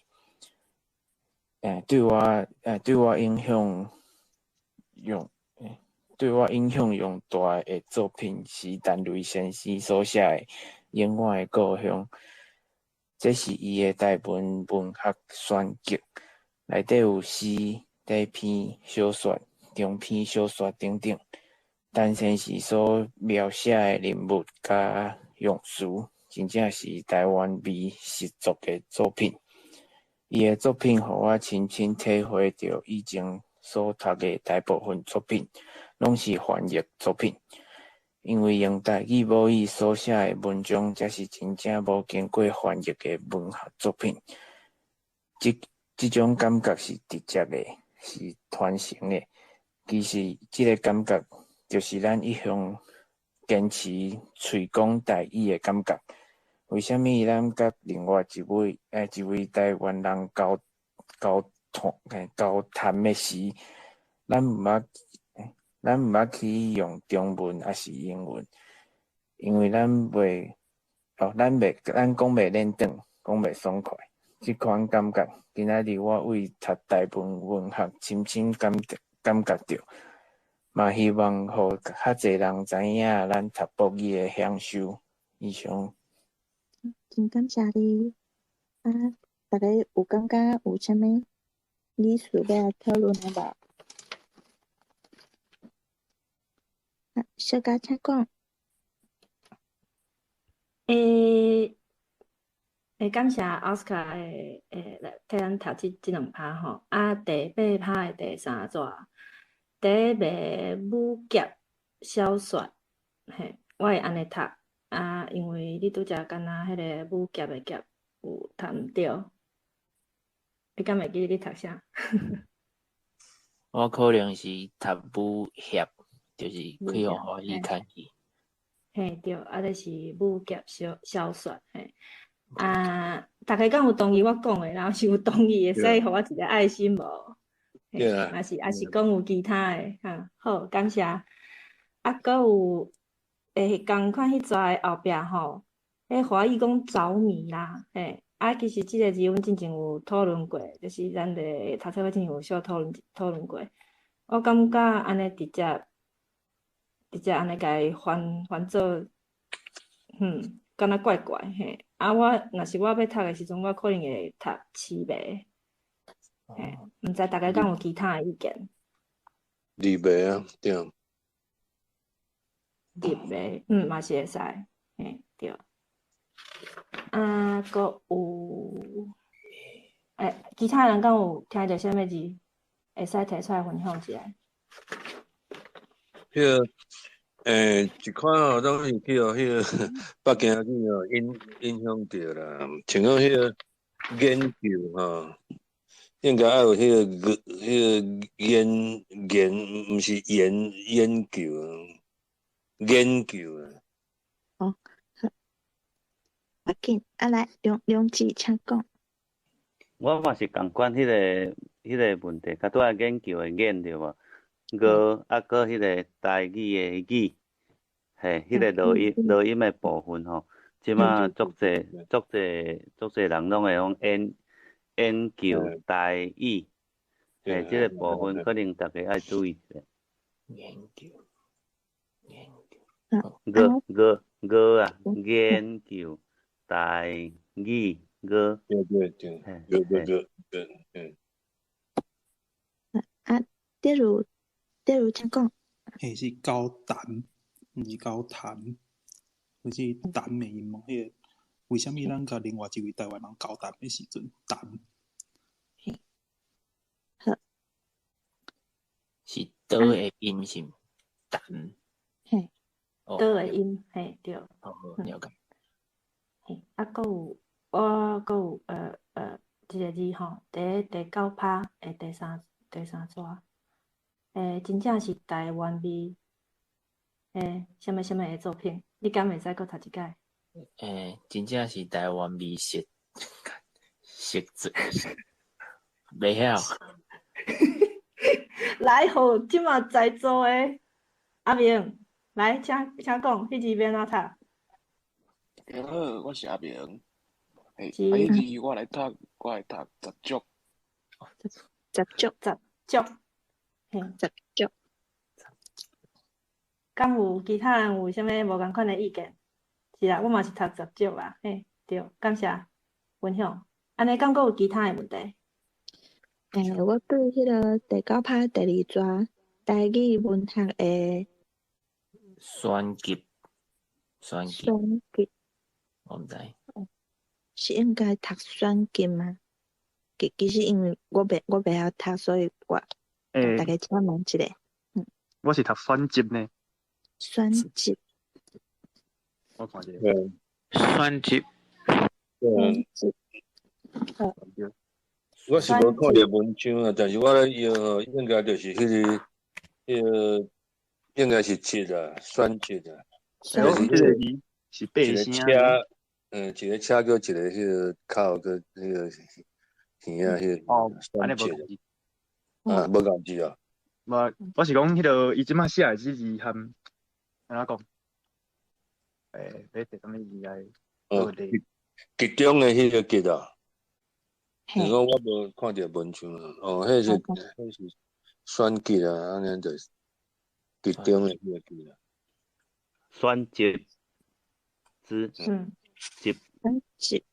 對我影響上大的作品是陳雷先生所寫的《永遠的故鄉》，這是伊的台文文學選集，內底有詩、短篇小說、長篇小說等等。陳先生所描寫的人物佮用詞，真正是台灣味十足的作品。伊的作品予我深深體會著以前所讀的大部分作品，攏是翻譯作品，因為用台語母語所寫的文章，才是真正無經過翻譯的文學作品。這種感覺是直接的，是傳承的。其實，這個感覺就是咱一向堅持喙講台語的感覺。為啥物咱佮另外一位台灣人交談的時，咱毋捌去用中文抑是英文，因為咱講袂輪轉，講袂爽快。這款感覺，今仔日我為讀台文文學深深感覺著，嘛希望予較濟人知影咱讀國語的享受。以上。真感謝你。啊，大家有感覺有啥物意思欲來討論的無？啊，小佳請講。感謝奧斯卡的來替咱讀這兩拍吼。啊，第八拍的第三逝，第一个武俠小說，嘿，我會按呢讀。啊，因為你拄才敢若彼個武俠的俠有讀毋對，你敢會記你讀啥？我可能是讀武俠，就是去予歡喜牽去。嘿對，啊，這是武俠小說，嘿。啊，逐家敢有同意我講的？若是有同意，會使予我一个愛心無？對啊。抑是講有其他的，哈，好，感謝。啊，閣有仝款彼逝後壁吼，彼華語講著迷啦，嘿，啊，其實這个字阮進前有討論過，就是咱的讀冊會進前有小討論過。我感覺按呢直接按呢共伊翻做，敢若怪怪嘿。啊，我若是我欲讀的時陣，我可能會讀痴迷，嘿，毋知大家敢有其他的意見？入迷啊，對。入迷，嘛是會使，嘿，對。啊，閣有，其他人敢有聽著啥物字，會使提出來分享一下？彼个，一款吼，攏是去予彼个北京語吼影響著啦。像講彼个研究吼，應該愛有彼個研研，毋是研究啊。哦，好，無緊，啊來，兩字請講。我嘛是仝款彼個問題，較拄仔研究的研對無？閣啊，閣彼個台語的語，嘿，彼個落音的部分吼，這馬足濟人攏會講研究台語，嘿，這個部分可能逐家愛注意一下。研究，研究，閣閣閣啊，研究台語閣。對對對，閣閣閣閣，嗯。啊，例如請講。嘿，是交談，毋是交談，就是談的音無？彼個為啥物咱共另外一位台灣人交談的時陣，談？好。是倒的音是談？嘿。倒的音，嘿，對。好，了解。嘿，啊，閣有，我閣有，一个字吼，佇第九拍的第三逝，真正是台灣味，啥物啥物的作品，你敢會使閣讀一擺？真正是台灣味食袂曉。來，予這馬在座的阿明，來，請講，彼字欲按怎讀？大家好，我是阿明。嘿，啊，彼字我來讀雜足。雜足，雜足，嘿，雜足。敢有其他人有啥物無仝款的意見？是啊，我嘛是讀雜足啦，嘿，對，感謝分享。按呢，敢閣有其他的問題？我對彼个第九拍第二逝台語文學的選集，選集，選集，我毋知。是應該讀選集嗎？其實因為我袂曉讀，所以我大家請問一下。我是讀選集呢。選集。我看一下。選集。選集。好。我是無看著文章啊，但是我咧用吼，應該就是彼個，應該是集啊，選集啊。就是這個字是八聲。一個車閣一個彼個口閣彼個耳仔彼個。哦，按呢無仝字。啊，無仝字啊。無，我是講彼個伊這馬寫的這字含按怎講？欲提啥物字來？哦，集中的彼個集啊。如果我無看著文章啊，哦，彼是選集啊，按呢就是集中的彼個集啊。選集之集。選集。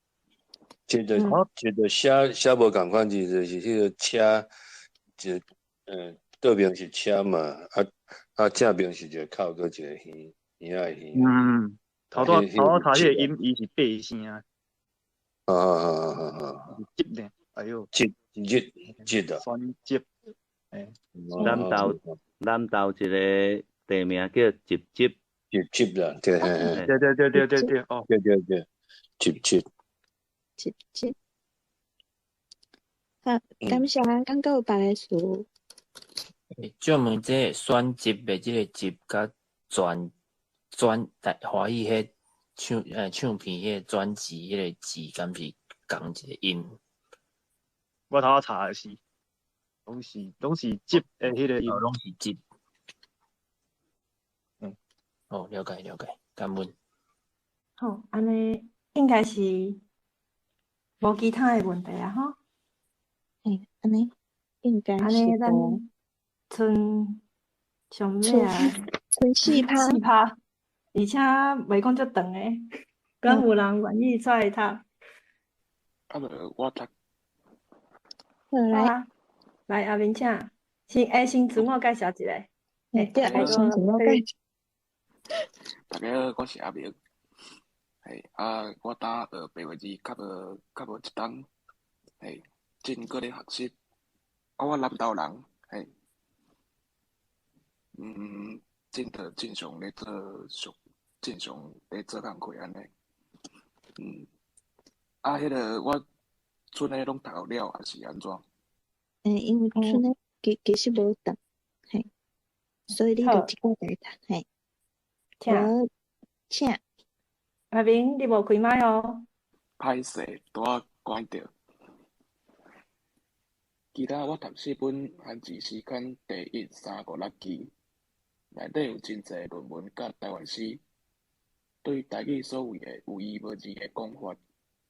這個寫無仝款字，就是彼個車，一倒邊是車嘛，啊正邊是一個口，閣一個耳耳仔的耳。頭拄讀彼個音，伊是八聲。啊啊啊啊啊！集呢？哎喲，集集集啊！選集，南投一個地名叫集集。集集啦，對，對對對對對對，哦，對對對，集集。集集。好，感謝，敢閣有別个詞？借問這個選集的這个集佮全轉台華語彼唱片彼個轉字彼個字，敢是仝一個音？我頭仔查的是，攏是接的彼個音。哦，攏是接。嗯。哦，了解了解，感恩。好，按呢應該是無其他的問題啊，吼。嘿，按呢應該是按呢，咱賰上尾啊，賰4趴，4趴，而且袂講足長的，敢有人願意出來讀？啊無，我讀。好來，來阿明請，先自我介紹一下。對，先自我介紹。大家好，我是阿明。嘿，啊，我今學白話字較無一冬，嘿，正閣咧學習。啊，我南投人，嘿，正著正常咧做，正常咧做工課按呢。啊，彼个我賰的攏讀了，抑是按怎？因為賰的其實無長，嘿，所以你就一個來讀，嘿。請。請。阿明，你無開麥哦。歹勢，拄仔關著。其他我讀四本漢字詩刊第1356期，內底有真濟論文佮台灣詩，對台語所謂的有意無字的講法，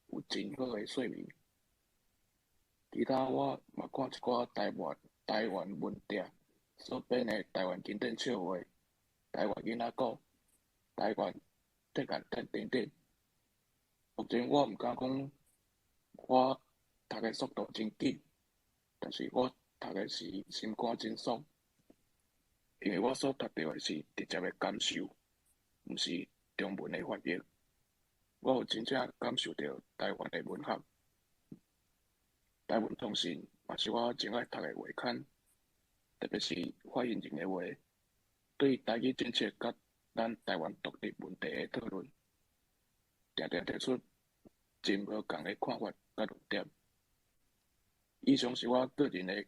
有真好的說明。其他我嘛看一寡台灣文摘所編的台灣經典笑話、台灣囡仔故、台灣鐵眼等等等。目前我毋敢講我讀的速度真緊，但是我讀的時心肝真爽，因為我所讀著的是直接的感受，毋是中文的翻譯。我有真正感受著台灣的文學。台灣通信嘛是我真愛讀的月刊，特別是發言人的話，對台語政策佮咱台灣獨立問題的討論，定定提出真無仝的看法佮論點。以上是我個人的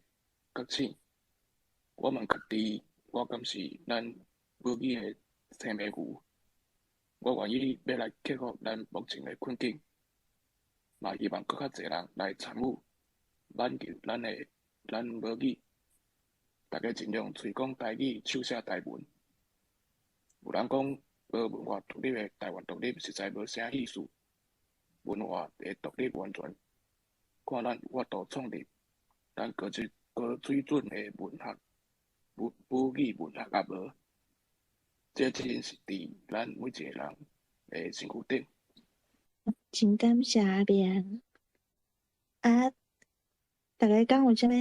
覺醒。我問家己，我敢是咱母語的青牯牛？我願意欲來克服咱目前的困境，嘛希望閣較濟人來參與，挽救咱的咱母語。大家盡量喙講台語，手寫台文。有人講無文化獨立的台灣獨立實在無啥意思。文化的獨立完全看咱有法度創立咱高質高水準的文學母語文學抑無？這責任是佇咱每一个人的身軀頂。真感謝阿明。啊，大家敢有啥物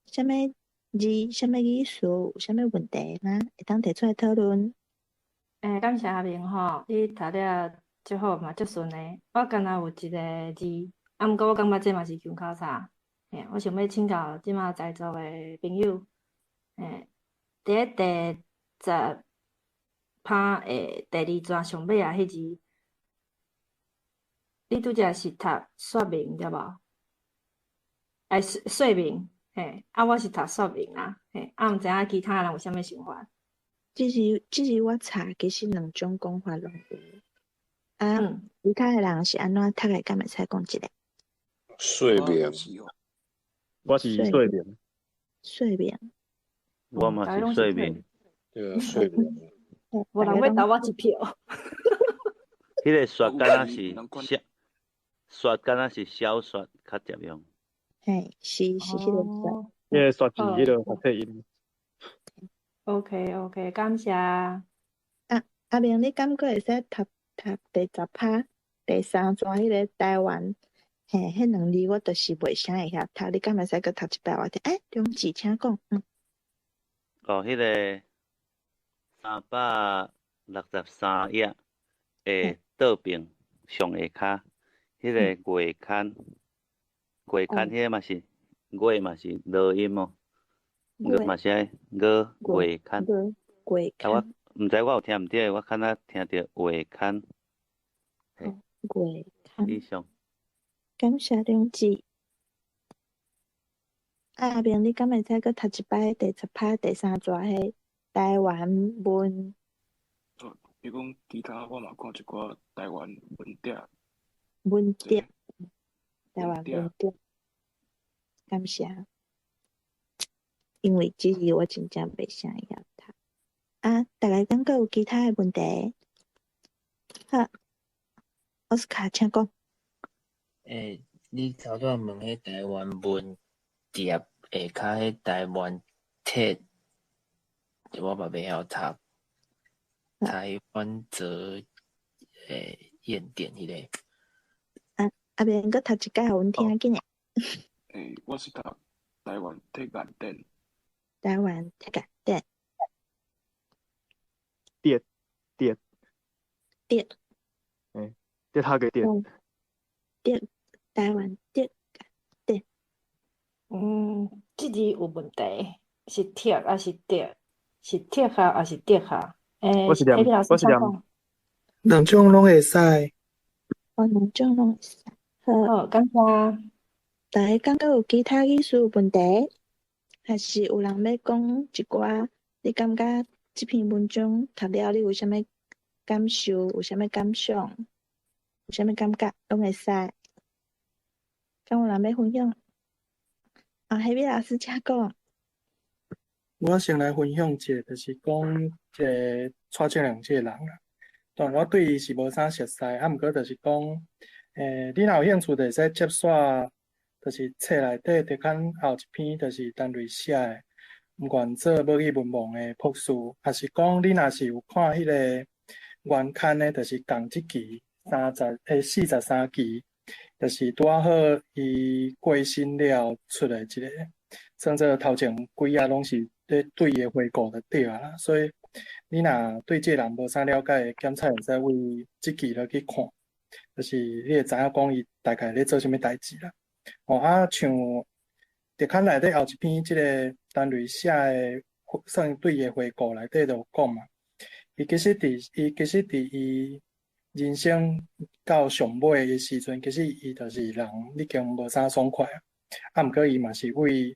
啥物字、啥物意思、有啥物問題嗎？會當提出來討論。感謝阿明吼，你讀了足好嘛，足順的。我敢若有一個字，啊，毋過我感覺這嘛是胸口差。嘿，我想欲請教這馬在座的朋友，佇咧第10趴的第二段上尾仔彼字，你拄才是讀說明對無？說明，嘿，啊，我是讀說明啊，嘿，啊，毋知影其他人有啥物想法？這是我查，其實兩種講法攏有。啊，其他的人是按怎讀的？敢會使講一下？說明。我是說明。說明。我嘛是說明。對啊，說明。無人欲投我一票。彼个說敢若是小，說敢若是小說較捷用。嘿，是彼个說。彼个說是彼个發配音。 OK，感謝。啊，阿明，你感覺會使讀第10趴第三段彼个台灣？嘿，彼兩字我就是袂啥會曉讀，你敢會使閣讀一擺我聽？梁子，請講。哦，彼个363頁的倒邊上下跤，彼个月刊，月刊彼个嘛是月嘛是濁音哦，月嘛是愛月月刊。月啊，我毋知我有聽毋對，我敢若聽著月刊。月刊。以上。感謝梁子。啊，阿明，你敢會使閣讀一擺第10趴第三段彼台灣文？比如讲，其他我嘛看一寡台湾文牒。文牒，台湾文牒，感謝。因為這字我真正袂啥會曉讀。啊，大家敢閣有其他的問題？好，奧斯卡，請講。欸，你頭拄仔問彼台灣文牒下跤彼台灣鐵，我嘛袂曉讀。台灣澤諺典彼个。啊，阿明閣讀一擺予阮聽緊的。欸，我是讀台灣鐵岩典。台灣鐵岩典。哲哲。哲。欸，哲學的哲。哲，台灣鐵岩典。嗯，這字有問題，是鐵還是哲？是鐵學還是哲學？欸，我是念，我是念。兩種攏會使。哦，兩種攏會使。好，好，感謝。大家感覺有其他意思問題，還是有人欲講一寡？你感覺這篇文章讀了，你有啥物感受？有啥物感想？有啥物感覺？攏會使。敢有人欲分享？啊，黑米老師請講。我先來分享一下，就是講這個蔡正良這個人啦。當然我對伊是無啥熟似，啊，毋過就是講，你若有興趣，就會使接續，就是冊內底特刊後一篇，就是陳雷寫的，毋願做母語文盲的博士，抑是講你若是有看彼個原刊的，就是仝這期30，43期，就是拄仔好伊過身了出來一個，算做頭前幾頁攏是咧對伊的回顧就對啊啦，所以你若對這個人無啥了解，檢查會使為這期落去看，就是你會知影講伊大概咧做啥物代誌啦。哦啊，像特刊內底後一篇這個陳雷寫的，算對伊的回顧內底就有講嘛。伊其實佇伊人生到上尾的時陣，其實伊就是人已經無啥爽快啊。啊，毋過伊嘛是為，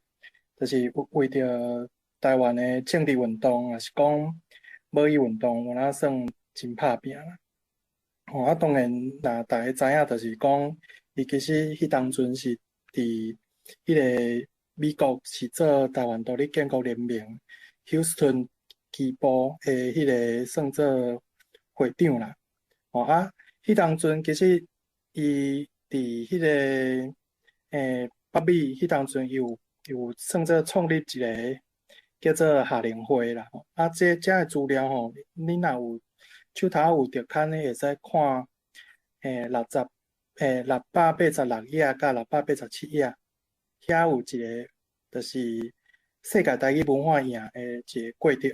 就是為著台灣的政治運動，抑是講母語運動，有哪算真拍拚啦。吼，啊，當然，若大家知影，就是講，伊其實彼當陣是佇彼個美國是做台灣獨立建國聯盟休斯頓支部的彼個算做會長啦。吼啊，彼當陣其實伊佇彼個北美彼當陣，伊有算做創立一個叫做夏令會啦。啊，這个資料吼，你若有手頭有特刊的，會使看686頁佮687頁，遐有一個就是世界台語文化營的一個過程。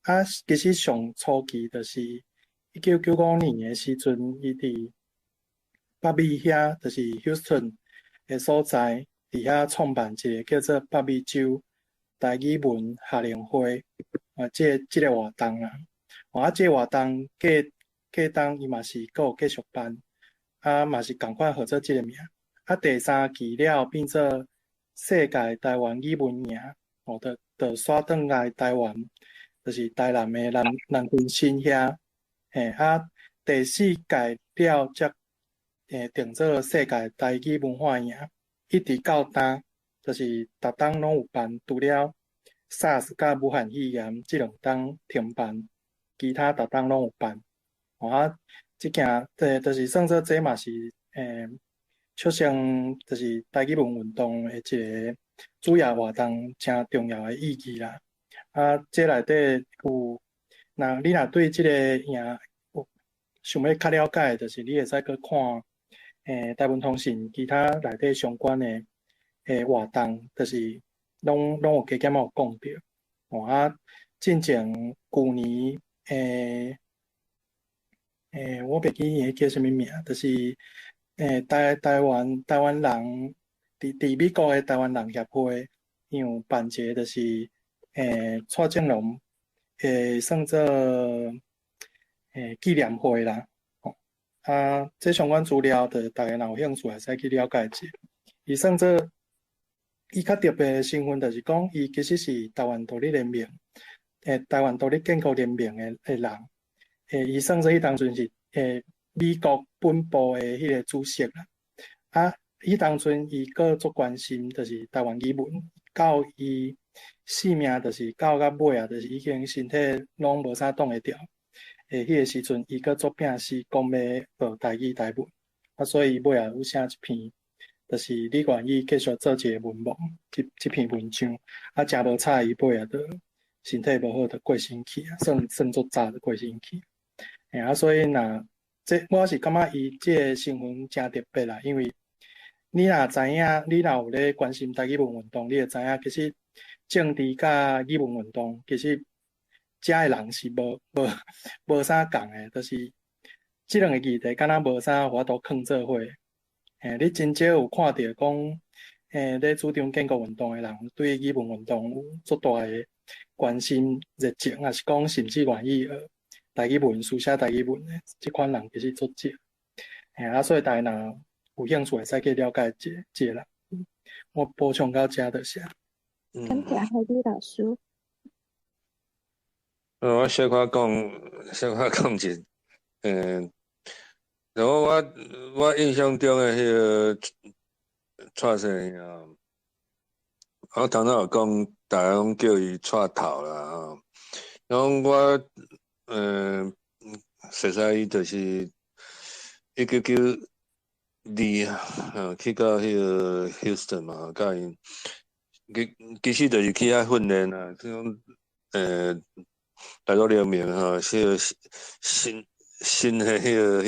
啊，其實上初期就是1995年的時陣，伊佇北美遐，就是 Houston 的所在，佇遐創辦一個叫做北美洲台語文夏令會啊，這個活動啦。啊，這個活動過過冬伊嘛是閣有繼續辦，啊嘛是仝款號做這個名。啊，第三期了變做世界台灣語文營，哦，就徙轉來台灣，就是台南的南屯新遐。嘿，啊，第四屆了才定做世界台語文化營，一直到今，就是逐冬攏有辦，除了 SARS 佮武漢肺炎這兩冬停辦，其他逐冬攏有辦。哦啊，這件，就是算做這嘛是促成就是台語文運動的一個主要活動，誠重要的意義啦。啊，這內底有，若你若對這個營有想欲較了解，就是你會使去看台文通信其他內底相關的活動，就是攏有加減有講著。哦啊，進前舊年我袂記伊叫啥物名，就是台灣人佇美國的台灣人協會，伊有辦一個就是蔡正龍算做紀念會啦。吼，啊，這相關資料，就大家若有興趣，會使去了解一下。伊算做伊較特別的身份，就是講伊其實是台灣獨立聯盟，台灣獨立建國聯盟的人，伊算做彼當陣是美國本部的彼个主席啦。啊，彼當陣伊閣足關心，就是台灣語文，到伊性命就是到甲尾啊，就是已經身體攏無啥擋會牢。彼个時陣，伊閣足拚死講欲學台語台文，啊，所以伊尾仔有寫一篇，就是你願意繼續做一個文盲，這篇文章，啊，誠無彩伊尾仔就身體無好，就過身去啊，算算足早就過身去。啊，所以若這我是感覺伊這个身份誠特別啦，因為你若知影，你若有咧關心台語文運動，你會知影其實政治佮語文運動其實遮的人是無啥仝的，就是這兩個議題敢若無啥法度囥做伙。你真少有看著講，咧主張建國運動的人對語文運動有足大的關心熱情，抑是講甚至願意學台語文、書寫台語文的這款人其實足少。啊，所以大家若有興趣會使去了解這這個人。我補充到遮就是。感謝海李老師。我小可講，小可講一下，然後我印象中的彼个蔡先生啊，我頭先有講，大家攏叫伊蔡頭啦吼。然後我，熟似伊就是1992啊，去到彼个 Houston 嘛，佮𪜶其實就是去遐訓練啊，這種大陸聯盟吼，彼个新的彼个，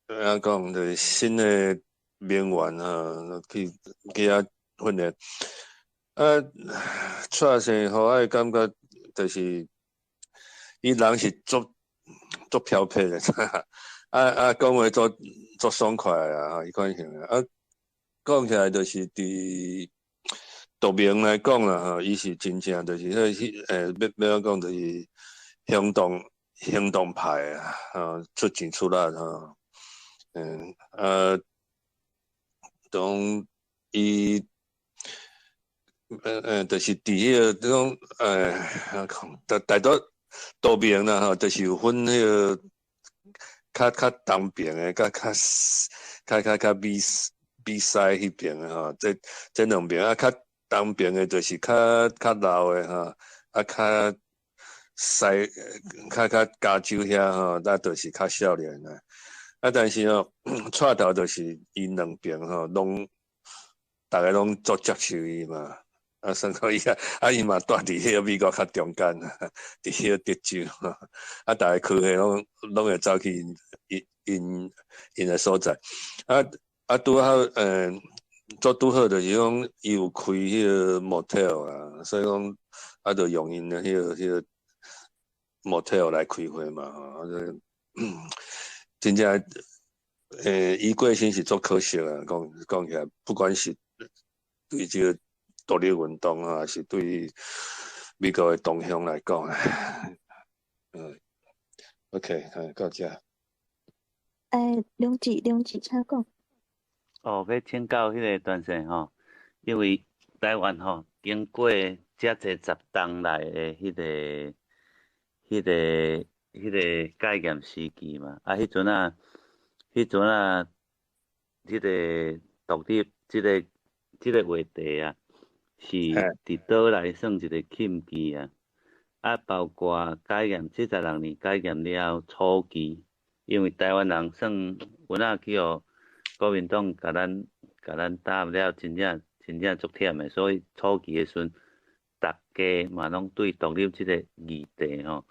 按怎講，就是新的盟員吼，去遐訓練。啊，蔡先予我的感覺就是，伊人是足飄撇的，啊啊，講話足爽快啊，彼款型的。啊，講起來就是佇獨明來講啦，吼，伊是真正就是彼，欲按怎講，就是行動派啊，吼，出錢出力吼，啊，當伊，就是佇彼个這種，按怎講，大多獨明啦，吼，就是有分彼个較東邊的，佮較美西彼邊的吼，這兩邊啊，較東邊的就是較老的吼，啊，較西較加州遐吼，那就是較少年的。啊，但是吼，蔡頭就是𪜶兩邊吼，攏逐个攏足接受伊嘛。啊，算講伊啊，啊，伊嘛蹛佇彼个美國較中間啊，佇彼个德州，啊，逐个開會攏會走去𪜶的所在。啊啊，拄好，做拄好就是講伊有開彼个 motel 啊，所以講啊，就用𪜶的彼個 motel 來開會嘛，吼，啊，真正，伊過身是足可惜啊，講起來，不管是對這個獨立運動啊，還是對美國的同鄉來講，OK，到這。梁志，梁志，請講。哦，欲請教彼个段先吼，因為台灣吼經過遮濟十冬來的彼個戒嚴時期嘛，啊，彼陣啊，彼个獨立這個話題啊，是佇島內算一個禁忌啊。啊，包括解嚴76年解嚴了後初期，因為台灣人算有影去予國民黨共咱打了，真正真正足忝的，所以初期的時陣，逐家嘛攏對獨立這個議題吼，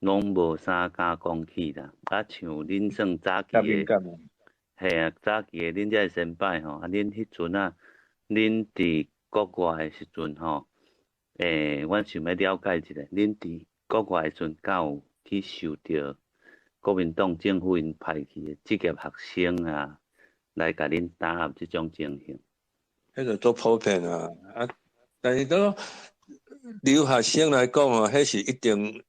攏無啥敢講起啦。啊，像恁算早期的，嘿啊，早期的恁這个先輩吼，啊，恁彼陣啊，恁佇國外的時陣吼，阮想欲了解一下，恁佇國外的時陣，敢有去受著國民黨政府𪜶派去的職業學生啊，來共恁打壓這種情形？彼個足普遍啊！啊，但是講留學生來講啊，彼是一定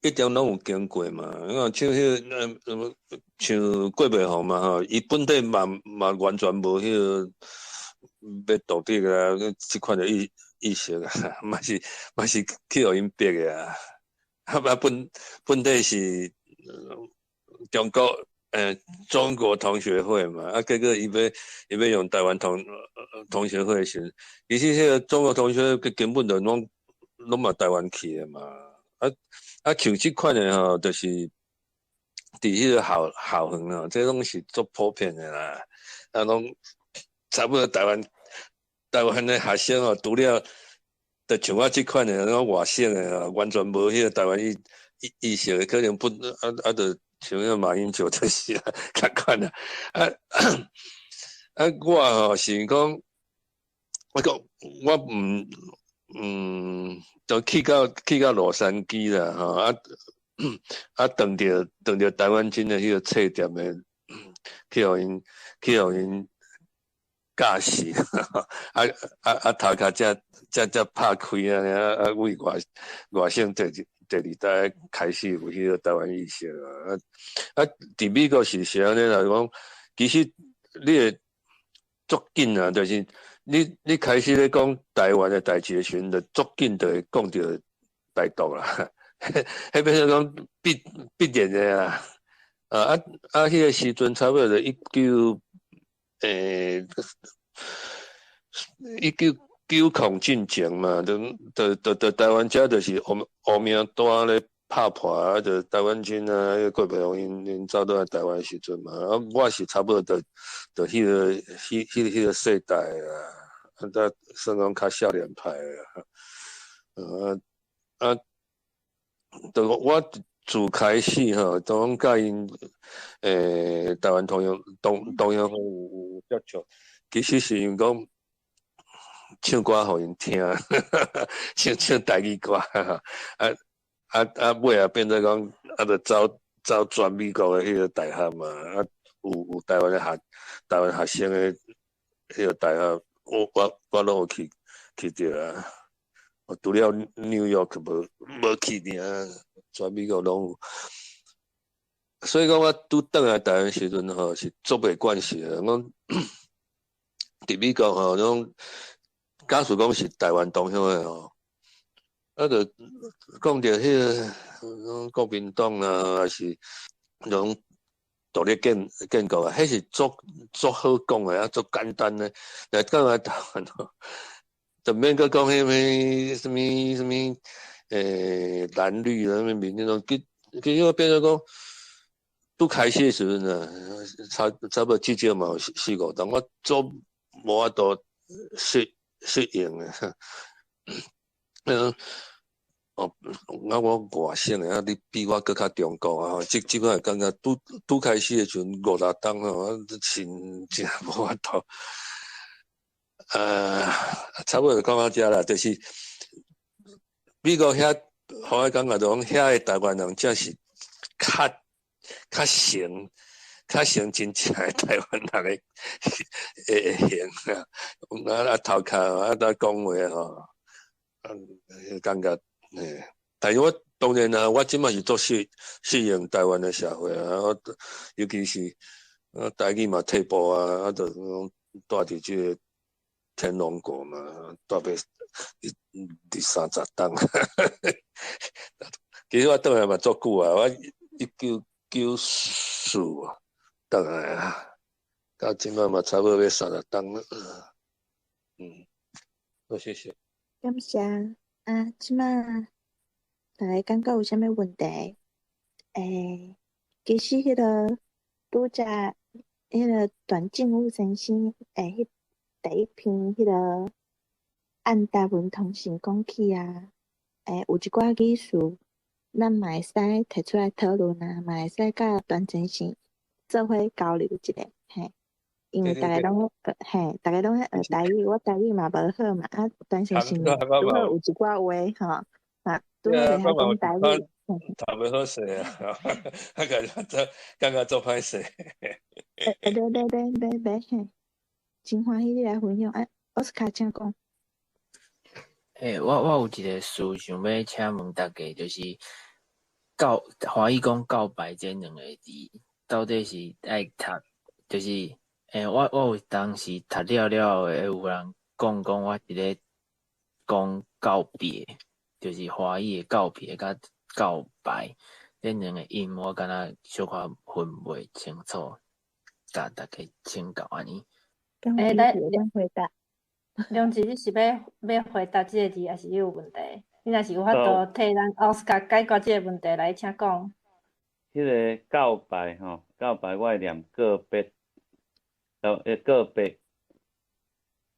攏有經過嘛。你看像彼個，像郭培宏嘛吼，伊本底嘛完全無彼個欲獨立啊，這款的意識啊，嘛是去予𪜶逼的啊。啊本底是中國中國同學會嘛，啊結果伊欲用台灣同學會的時陣，其實彼個中國同學會根本就攏嘛台灣去的嘛，啊像這款的吼，就是佇彼個校園吼，這攏是足普遍的啦，啊攏差不多台灣的學生吼，除了就像我這款的，攏外省的吼，完全無彼個台灣意識的，可能不啊就像彼個馬英九就是啊，仝款啊，啊我吼是講，我講我毋就去到洛杉磯啦吼，啊撞著台灣軍的彼個冊店的，去予𪜶教死，啊頭殼才拍開啊，啊為外省第二代開始有彼個台灣意識啊，啊佇美國是按呢來講，其實你會足緊啊，就是你開始咧講台灣的代誌的時陣，就足緊就會講著台獨啦，彼變做講必然的啊，啊彼個時陣差不多就1990進前嘛，就台灣遮就是烏名單咧拍破啊，就台灣軍啊，彼個郭培宏𪜶走倒來台灣時陣嘛，啊，我是差不多就彼個世代啊，啊，算講較少年派啊，啊，就我自開始吼，都攏佮𪜶台灣同鄉會有接觸，其實是因為講唱歌予𪜶聽，唱台語歌，啊尾啊變做講，啊，就走全美國的彼個大學嘛，啊，有台灣學生的彼個大學，我攏有去著啊。我除了紐約無去爾，全美國攏有。所以講我拄轉來台灣時陣吼，是足袂慣勢的。講佇美國吼，攏假使講是台灣同鄉會吼，啊，就講著彼個國民黨啊，還是攏獨立建國啊，彼是足好講的，啊，足簡單的。來轉來台灣吼，就免閣講彼物啥物啥物藍綠啊，啥物民進黨，其實我變做講，拄開始的時陣啊，差不多至少嘛有四五冬，我足無法度適應的。哦，啊，我外省的，啊，你比我閣較中國啊，這款會感覺拄開始的時陣五六冬吼，我真正無法度。差不多就講到遮啦，就是美國遐，予我感覺就講遐的台灣人才是較像真正的台灣人的型啊，啊頭殼啊，啊講話吼，啊感覺嘿，但是我當然啦，我這擺是足適應台灣的社會啊，我尤其是啊台語嘛退步啊，啊就講蹛佇這個天龍國嘛，蹛欲二三十冬。其實我轉來嘛足久啊，我1994轉來啊，到這擺嘛差不多欲30冬了。嗯，好，謝謝。感謝。啊，這擺大家感覺有啥物問題？其實彼個拄才彼個段正武先生彼第一篇彼個按台文通信講起啊，有一寡語詞，咱嘛會使提出來討論啊，嘛會使佮段先生做伙交流一下，嘿。因為大家攏學，嘿，大家攏咧學台語，我台語嘛無好嘛，啊，段先生拄好有一寡話吼，啊，拄好袂曉講台語。頭袂好勢啊，啊個做感覺足歹勢。欸，袂袂袂袂袂嘿，真歡喜你來分享，啊，奧斯卡請講。我有一個事想欲請問大家，就是華語講告白這兩个字，到底是愛讀，就是我有當時讀了了後，會有人講我是咧講告別，就是華語的告別，佮告白，這兩个音我敢若小可分袂清楚，共大家請教按呢。欸，來回答。梁志，你是欲回答這个字，抑是你有問題？你若是有法度替咱奧斯卡解決這个問題，來請講。彼个告白吼，告白我會念告別，告別，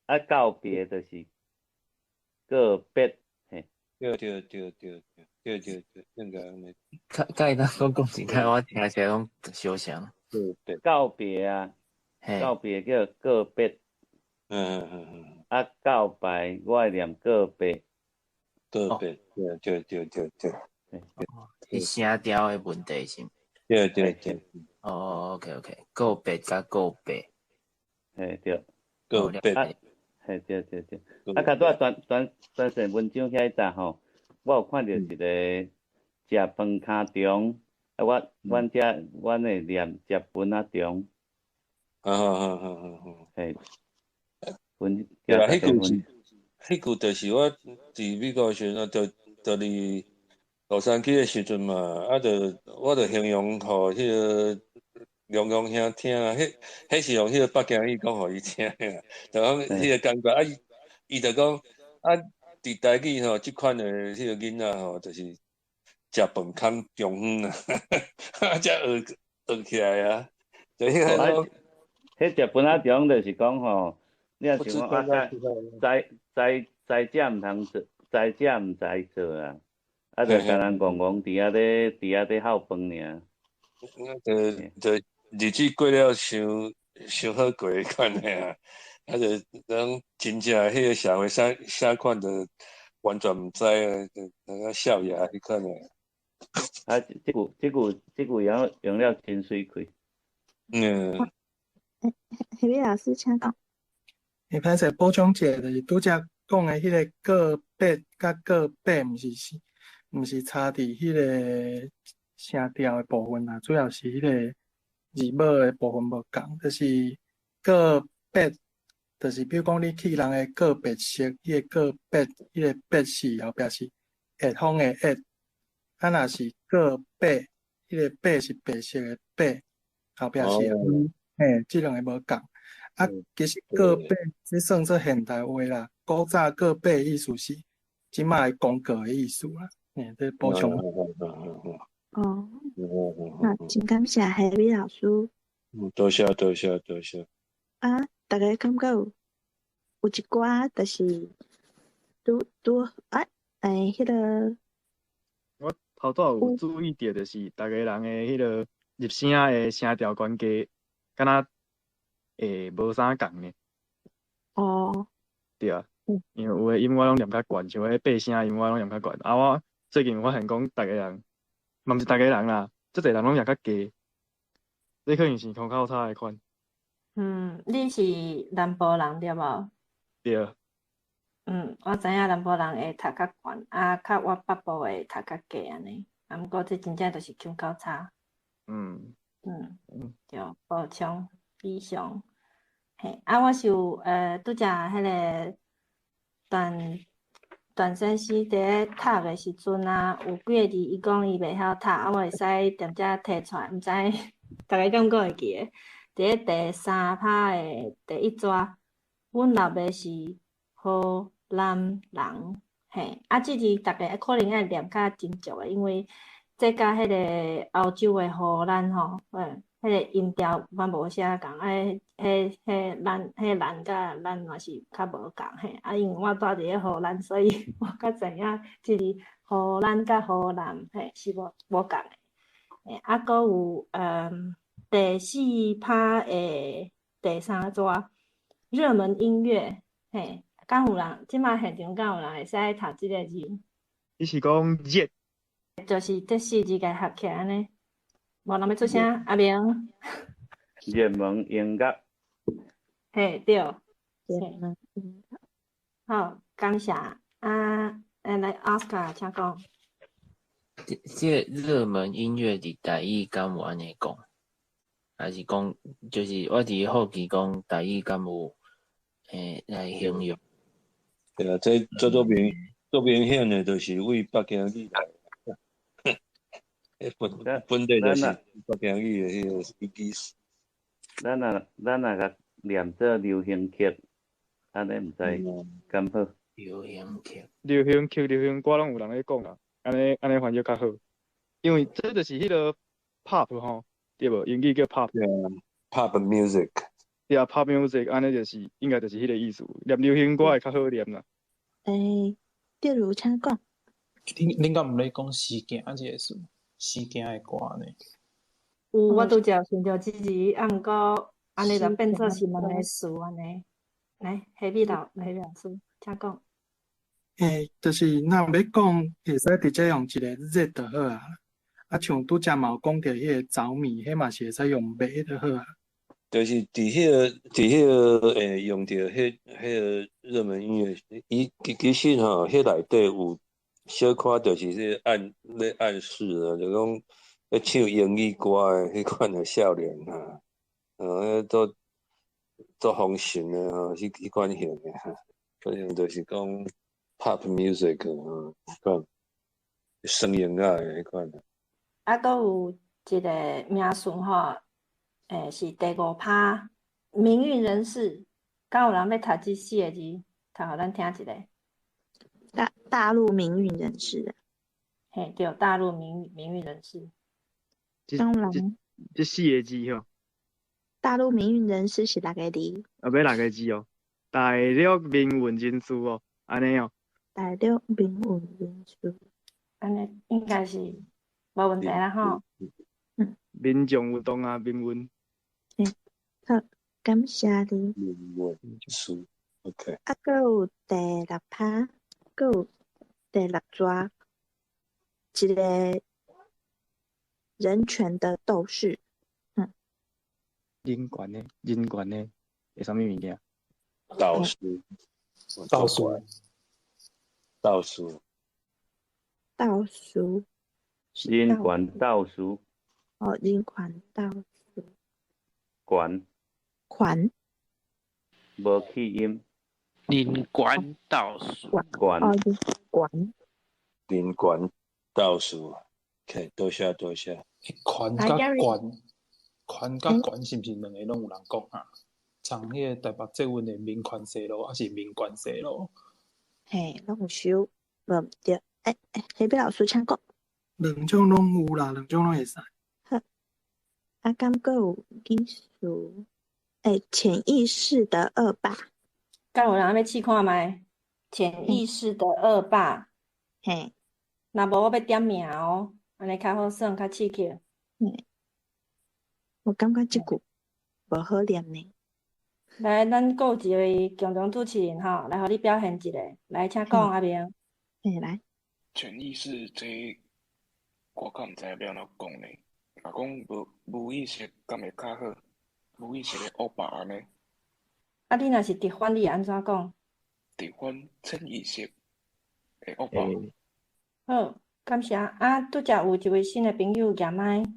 啊告別就是告別，嘿。對對對對對對對，應該按呢。較會當閣講一擺，我聽起來攏相像。告別啊，告別叫告別。啊，告白我會念告別。告別，對對對對對。是聲調的問題是毋？對對對。哦，OK OK，告別佮告白。嘿對。告別。嘿對對對。啊，較拄仔斷斷線文章遐一搭吼，我有看著一個食飯跤中，啊我阮遮阮會念食飯仔中。啊啊啊啊啊！嘿。對啦，彼句是，彼句就是我佇美國時陣，就就佇洛杉磯的時陣嘛，啊，就我就形容予彼个龍龍兄聽啊，彼彼是用彼个北京語講予伊聽啊，就講彼个感覺啊，伊就講啊，佇台語吼，這款的彼个囡仔吼，就是食飯空中遠啊，啊，才學學起來啊，就彼个講，彼食飯仔中就是講吼。你若想講啊，知知知食毋通做，知食毋知做啊，啊，就干焦戇戇佇遐咧翕飯爾。就就日子過了傷傷好過彼款的啊，啊，就講真正彼个社會啥啥款，就完全毋知啊，就那個少爺彼款的。啊，這句這句這句用用了真媠氣。嗯。彼位老師請講。會歹勢補充一下，就是拄才講的彼个告別佮告白，毋是差佇彼个聲調的部分啦，主要是彼个字母的部分無仝，就是告別，就是比如講你去人的告別式，彼个告別，彼个別是後壁是乙方的乙，啊若是告白，彼个白是白色的白，後壁是嘿，這兩个無仝。啊，其實告白這算做現代話啦。古早告白意思是這擺公告的意思啦。嘿，這補充。哦，那真感謝何美老師。嗯，多謝多謝多謝。啊，大家感覺有有一寡就是拄拄啊，欸，彼个。我頭拄有注意著，就是逐个人的彼个入聲的聲調懸低，敢若會無啥仝呢。哦。對啊，因為有的音我攏念較懸，像彼八聲音我攏念較懸。啊，我最近有發現講，逐个人，嘛毋是逐個人啦，足濟人攏念較低，這可能是腔口差的款。嗯，你是南部人對無？對。嗯，我知影南部人會讀較懸，啊，較我北部會讀較低按呢。啊，毋過這真正就是腔口差。對，補充以上。嘿，啊，我是有拄才彼个段段先生佇咧讀的時陣啊，有幾个字伊講伊袂曉讀，啊，我會使踮遮提出來，毋知逐家敢閣會記得？佇咧第三拍的第一逝，阮老爸是河南人，嘿，啊，這字逐家可能愛念較斟酌的，因為這佮彼个歐洲的荷蘭吼，彼个音調嘛無啥仝，啊，彼彼咱彼咱佮咱嘛是較無仝嘿，啊，因為我住佇咧荷蘭，所以我較知影這字荷蘭佮荷南嘿是無無仝的。嘿，啊，閣有第四拍的第三逝，熱門音樂，嘿，敢有人這擺現場敢有人會使讀這个字？你是講熱？就是這四字共合起來按呢，無人欲出聲，阿明。熱門音樂。嘿，對。熱門音樂。好，感謝。啊，來奧斯卡，請講。這這个熱門音樂佇台語敢有按呢講？還是講，就是我佇好奇講台語敢有來形容？對啊，這這足明足明顯的，就是對北京語來。彼本底就是北京语的彼个意思。咱若共念做流行曲，按呢毋知敢好？流行曲、流行曲、流行歌攏有人咧講啦，按呢翻譯較好，因為這就是彼个 pop 吼，對無？英語叫 pop。 Pop music。對啊，pop music 按呢就是應該就是彼个意思，念流行歌會較好念啦。欸，例如請講。恁敢毋咧講時行這個詞？時行的歌呢？有，我拄才有想著這字，啊，毋過按呢就變做是兩个詞按呢。來，何美老師，請講。欸，就是若欲講，會使直接用一个 Z 就好啊。啊，像拄才嘛有講著彼个著迷，彼嘛是會使用迷就好啊。就是佇彼个用著彼个熱門音樂，伊其實吼，彼內底有小可就是咧暗示啊，就講咧唱英語歌的彼款的少年哈，彼都風神的吼，彼款型的哈，可能就是講 pop music 吼，彼款雙音樂的彼款。啊，閣有一个名詞吼，是第五趴，民運人士，敢有人欲讀這四个字，讀予咱聽一下。大陸民運人士。嘿，對，大陸民運人士。當然。這四个字吼。大陸民運人士是六个字。啊，欲六个字哦，大陸民運人士哦，按呢哦。大陸民運人士。按呢應該是無問題啦吼。嗯。民眾運動啊，民運。嗯，好，感謝你。民運人士，OK。啊，閣有第六趴，閣有第六逝，一个人權的鬥士。嗯。人權的，是啥物物件？鬥士。鬥士。鬥士。鬥士。人權鬥士。哦，人權鬥士。權。權。無去音。人權鬥士。權。哦，人權。人權鬥士，OK，多謝多謝。權佮權，權佮權是毋是兩个攏有人講啊？像彼个台北捷運的民權西路，抑是民權西路？嘿，攏有收，無毋對。欸，何美老師請講。兩種攏有啦，兩種攏會使。好，啊，敢閣有意思？欸，潛意識的惡霸。敢有人欲試看覓？潛意識的惡霸。嘿。若無我欲點名哦，按呢較好耍，較刺激。嘿。我感覺這句無好念呢。來，咱閣有一位共同主持人吼，來予你表現一下。來，請講阿明。嘿，來。潛意識這，我較毋知欲按怎講呢？若講無意識，敢會較好？無意識的惡霸按呢？啊，你若是直翻，你會按怎講？直翻潛意識的惡霸。好，感謝。啊，拄才有一位新的朋友舉麥，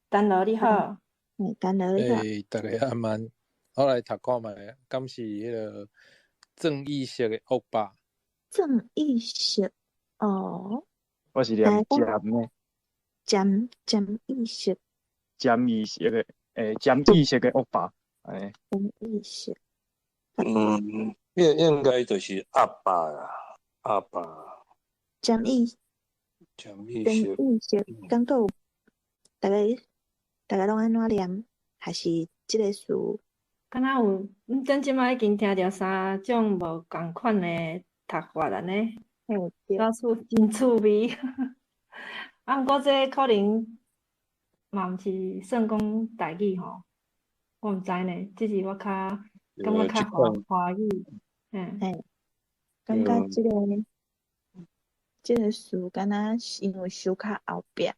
丹羅你好。嗯，丹羅你好。欸，大家晚安。我來讀看覓，敢是彼个潛意識的惡霸？潛意識，哦。我是念潛的。潛意識。潛意識的惡霸，欸。潛意識。嗯，應該就是阿爸啦，阿爸。潛意。潛意識。潛意識，敢閣有，逐个攏按怎念？還是這个詞？敢若有，咱這擺已經聽著三種無仝款的讀法按呢，老師真趣味。啊，毋過這可能嘛毋是算講台語吼，我毋知呢，這是我較感覺較華語。嗯。嘿，感覺這個詞敢若是因為收較後壁，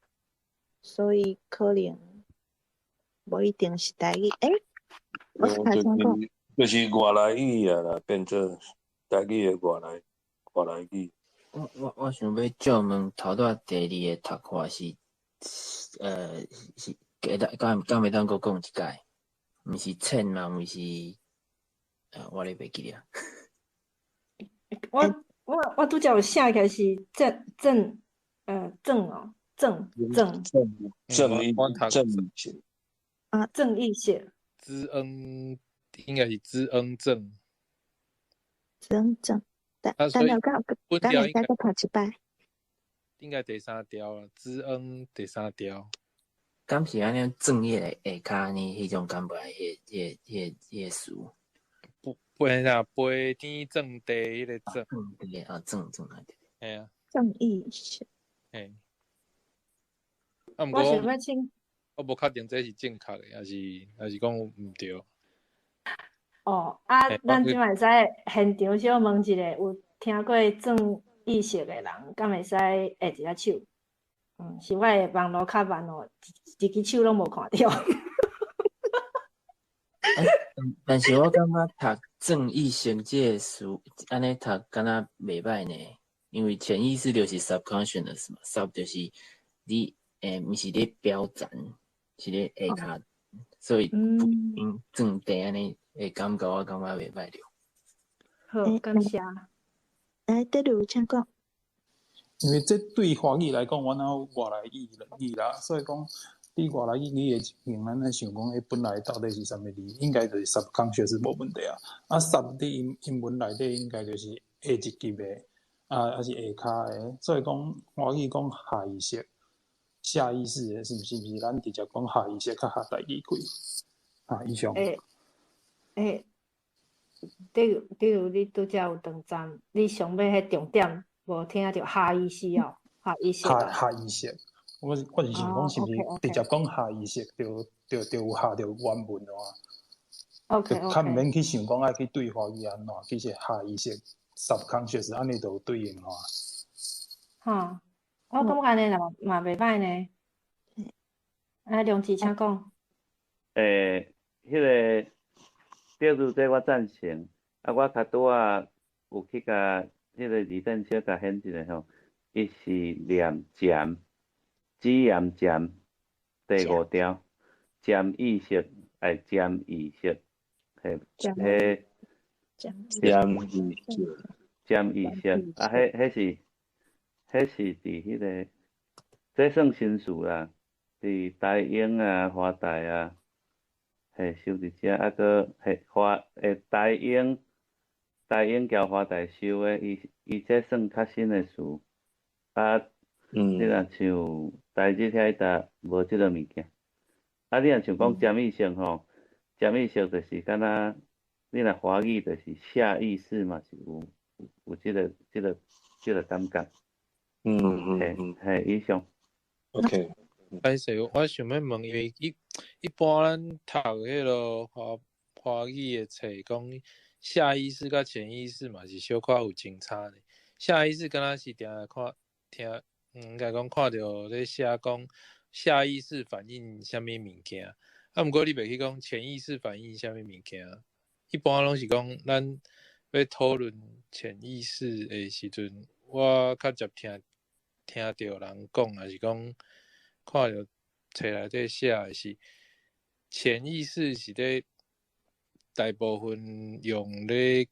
所以可能無一定是台語。欸，我就是外來語啊啦，變做台語的外來語。我想欲借問頭拄仔第二个讀法是，是敢會當閣講一擺？毋是淺嘛，毋是，我咧袂記得。我拄才有寫起來是正正，正哦，正正正義正義啊，正義識知恩應該是知恩正，知恩正，但但了解，敢會使閣讀一擺？應該第三條啦，知恩第三條。敢是按呢正義的下跤呢？彼種感覺，彼個詞。飛啥？飛天正地彼個正。對啊，正正啊，對。嘿啊。正義識。嘿。啊，毋我過想欲請，我無確定這是正確的，抑是講毋對。哦，啊，咱這擺會使現場小問一下，有聽過正意識的人，敢會使下一下手？是我的網路較慢哦，一支手攏無看著。但是我感覺讀正意識這個詞，按呢讀敢若袂䆀呢，因為潛意識就是 subconscious 嘛，sub 就是你毋是咧表層，是咧下跤，所以正地按呢的感覺，我感覺袂䆀著。好，感謝。來，德如請講。因為這對華語來講，阮有外來語兩語啦，所以講佇外來語語的情形，咱愛想講，彼本來到底是啥物字，應該就是 subconscious 無問題啊。啊，sub 佇英文內底應該就是下一級的，啊，抑是下跤的。所以講華語講下意識、下意識的，是毋是？咱直接講下意識較合台語開。啊，以上。比如你拄才有長站，你上尾彼重點無聽著下意識哦，下意識。下意識，我是想講，是毋是直接講下意識，就有下著原文了啊？ OK，較毋免去想講愛去對華語按怎，其實下意識 subconscious 按呢就有對應啊。哈，我感覺按呢嘛袂䆀呢。啊，梁志請講。彼個對如這我贊成。啊，我較拄仔有去共彼個字典小共顯一下吼，伊是念潛，子言潛，第五條，潛意識愛潛意識，彼彼潛意識，潛意識，啊，彼是佇彼個，這算新詞啦，佇台英啊、華大啊，嘿，收佇遮，啊，閣彼華台英。台英交華大收的，伊這算較新的詞，啊，你若像台日遐搭無這个物件，啊，你若像講潛意識吼，潛意識就是敢若，你若華語就是下意識嘛是有這個感覺。嘿，以上。 OK。歹勢，我想欲問，因為一般咱讀彼个華語的冊講。下意識佮潛意識嘛是小可有真差呢。下意識敢若是定定看聽，應該講看著咧寫講下意識反應啥物物件，啊，毋過你袂去講潛意識反應啥物物件。一般攏是講咱欲討論潛意識的時陣，我較捷聽著人講，抑是講看著冊內底寫的是潛意識是咧。大部分用咧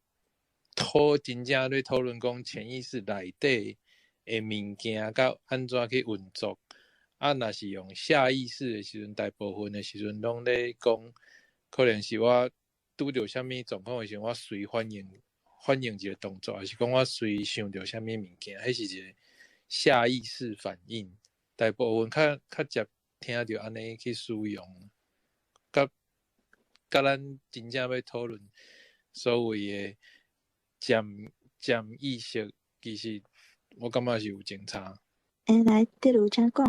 討真正咧討論講潛意識內底的物件，佮按怎去運作。啊，若是用下意識的時陣，大部分的時陣攏咧講，可能是我拄著啥物狀況的時陣，我隨反應一個動作，抑是講我隨想著啥物物件，彼是一個下意識反應。大部分較捷聽著按呢去使用，佮咱真正欲討論所謂的潛意識，其實我感覺是有真差。來，德如請講。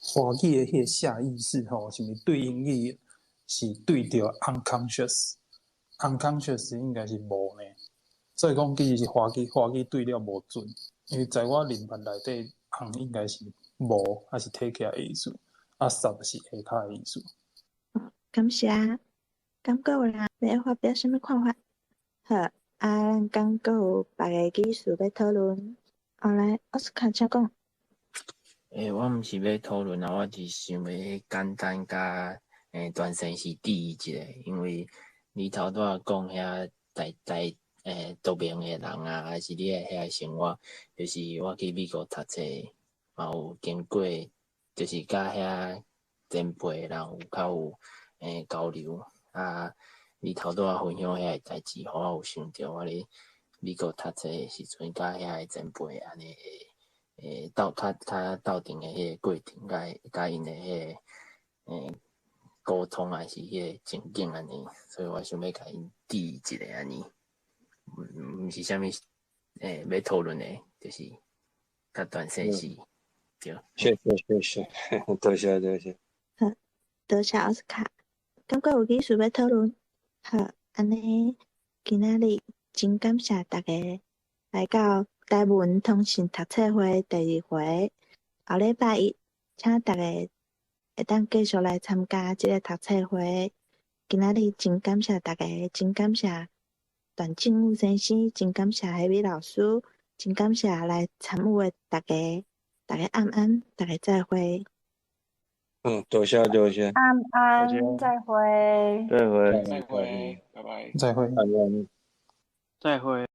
華語的彼個下意識吼，是毋是對英語是對著 unconscious？unconscious 應該是無呢，所以講其實是華語對了無準，因為在我認知內底，un 應該是無，抑是提起來的意思，啊 sub 是下跤的意思。感謝。敢閣有人欲發表啥物看法？好，啊，咱敢閣有別个語詞欲討論？好來，奧斯卡請講。我毋是欲討論啊，我是想欲簡單共段先生質疑一下，因為你頭拄仔講遐台台獨明的人啊，還是你的遐生活，就是我去美國讀冊，嘛有經過就是佮遐前輩人有較有交流啊。你頭拄仔分享遐个代誌，予我有想著我咧美國讀冊的時陣，佮遐个前輩按呢鬥較較鬥陣的彼個過程，佮佮𪜶的彼個溝通，還是彼個情景按呢，所以我想欲共𪜶致一下按呢，毋是啥物欲討論的，就是較斷線是，對。謝謝謝謝，多謝多謝。好，多謝奧斯卡。感覺有繼續欲討論。好，按呢，今仔日真感謝大家來到台文通信讀冊會第二回。後禮拜一，請大家會當繼續來參加這個讀冊會。今仔日真感謝大家，真感謝段正武先生，真感謝彼位老師，真感謝來參與的大家。大家晚安，大家再會。嗯，多謝多謝。晚安，再會。再會。再會，拜拜。再會。晚安。再會。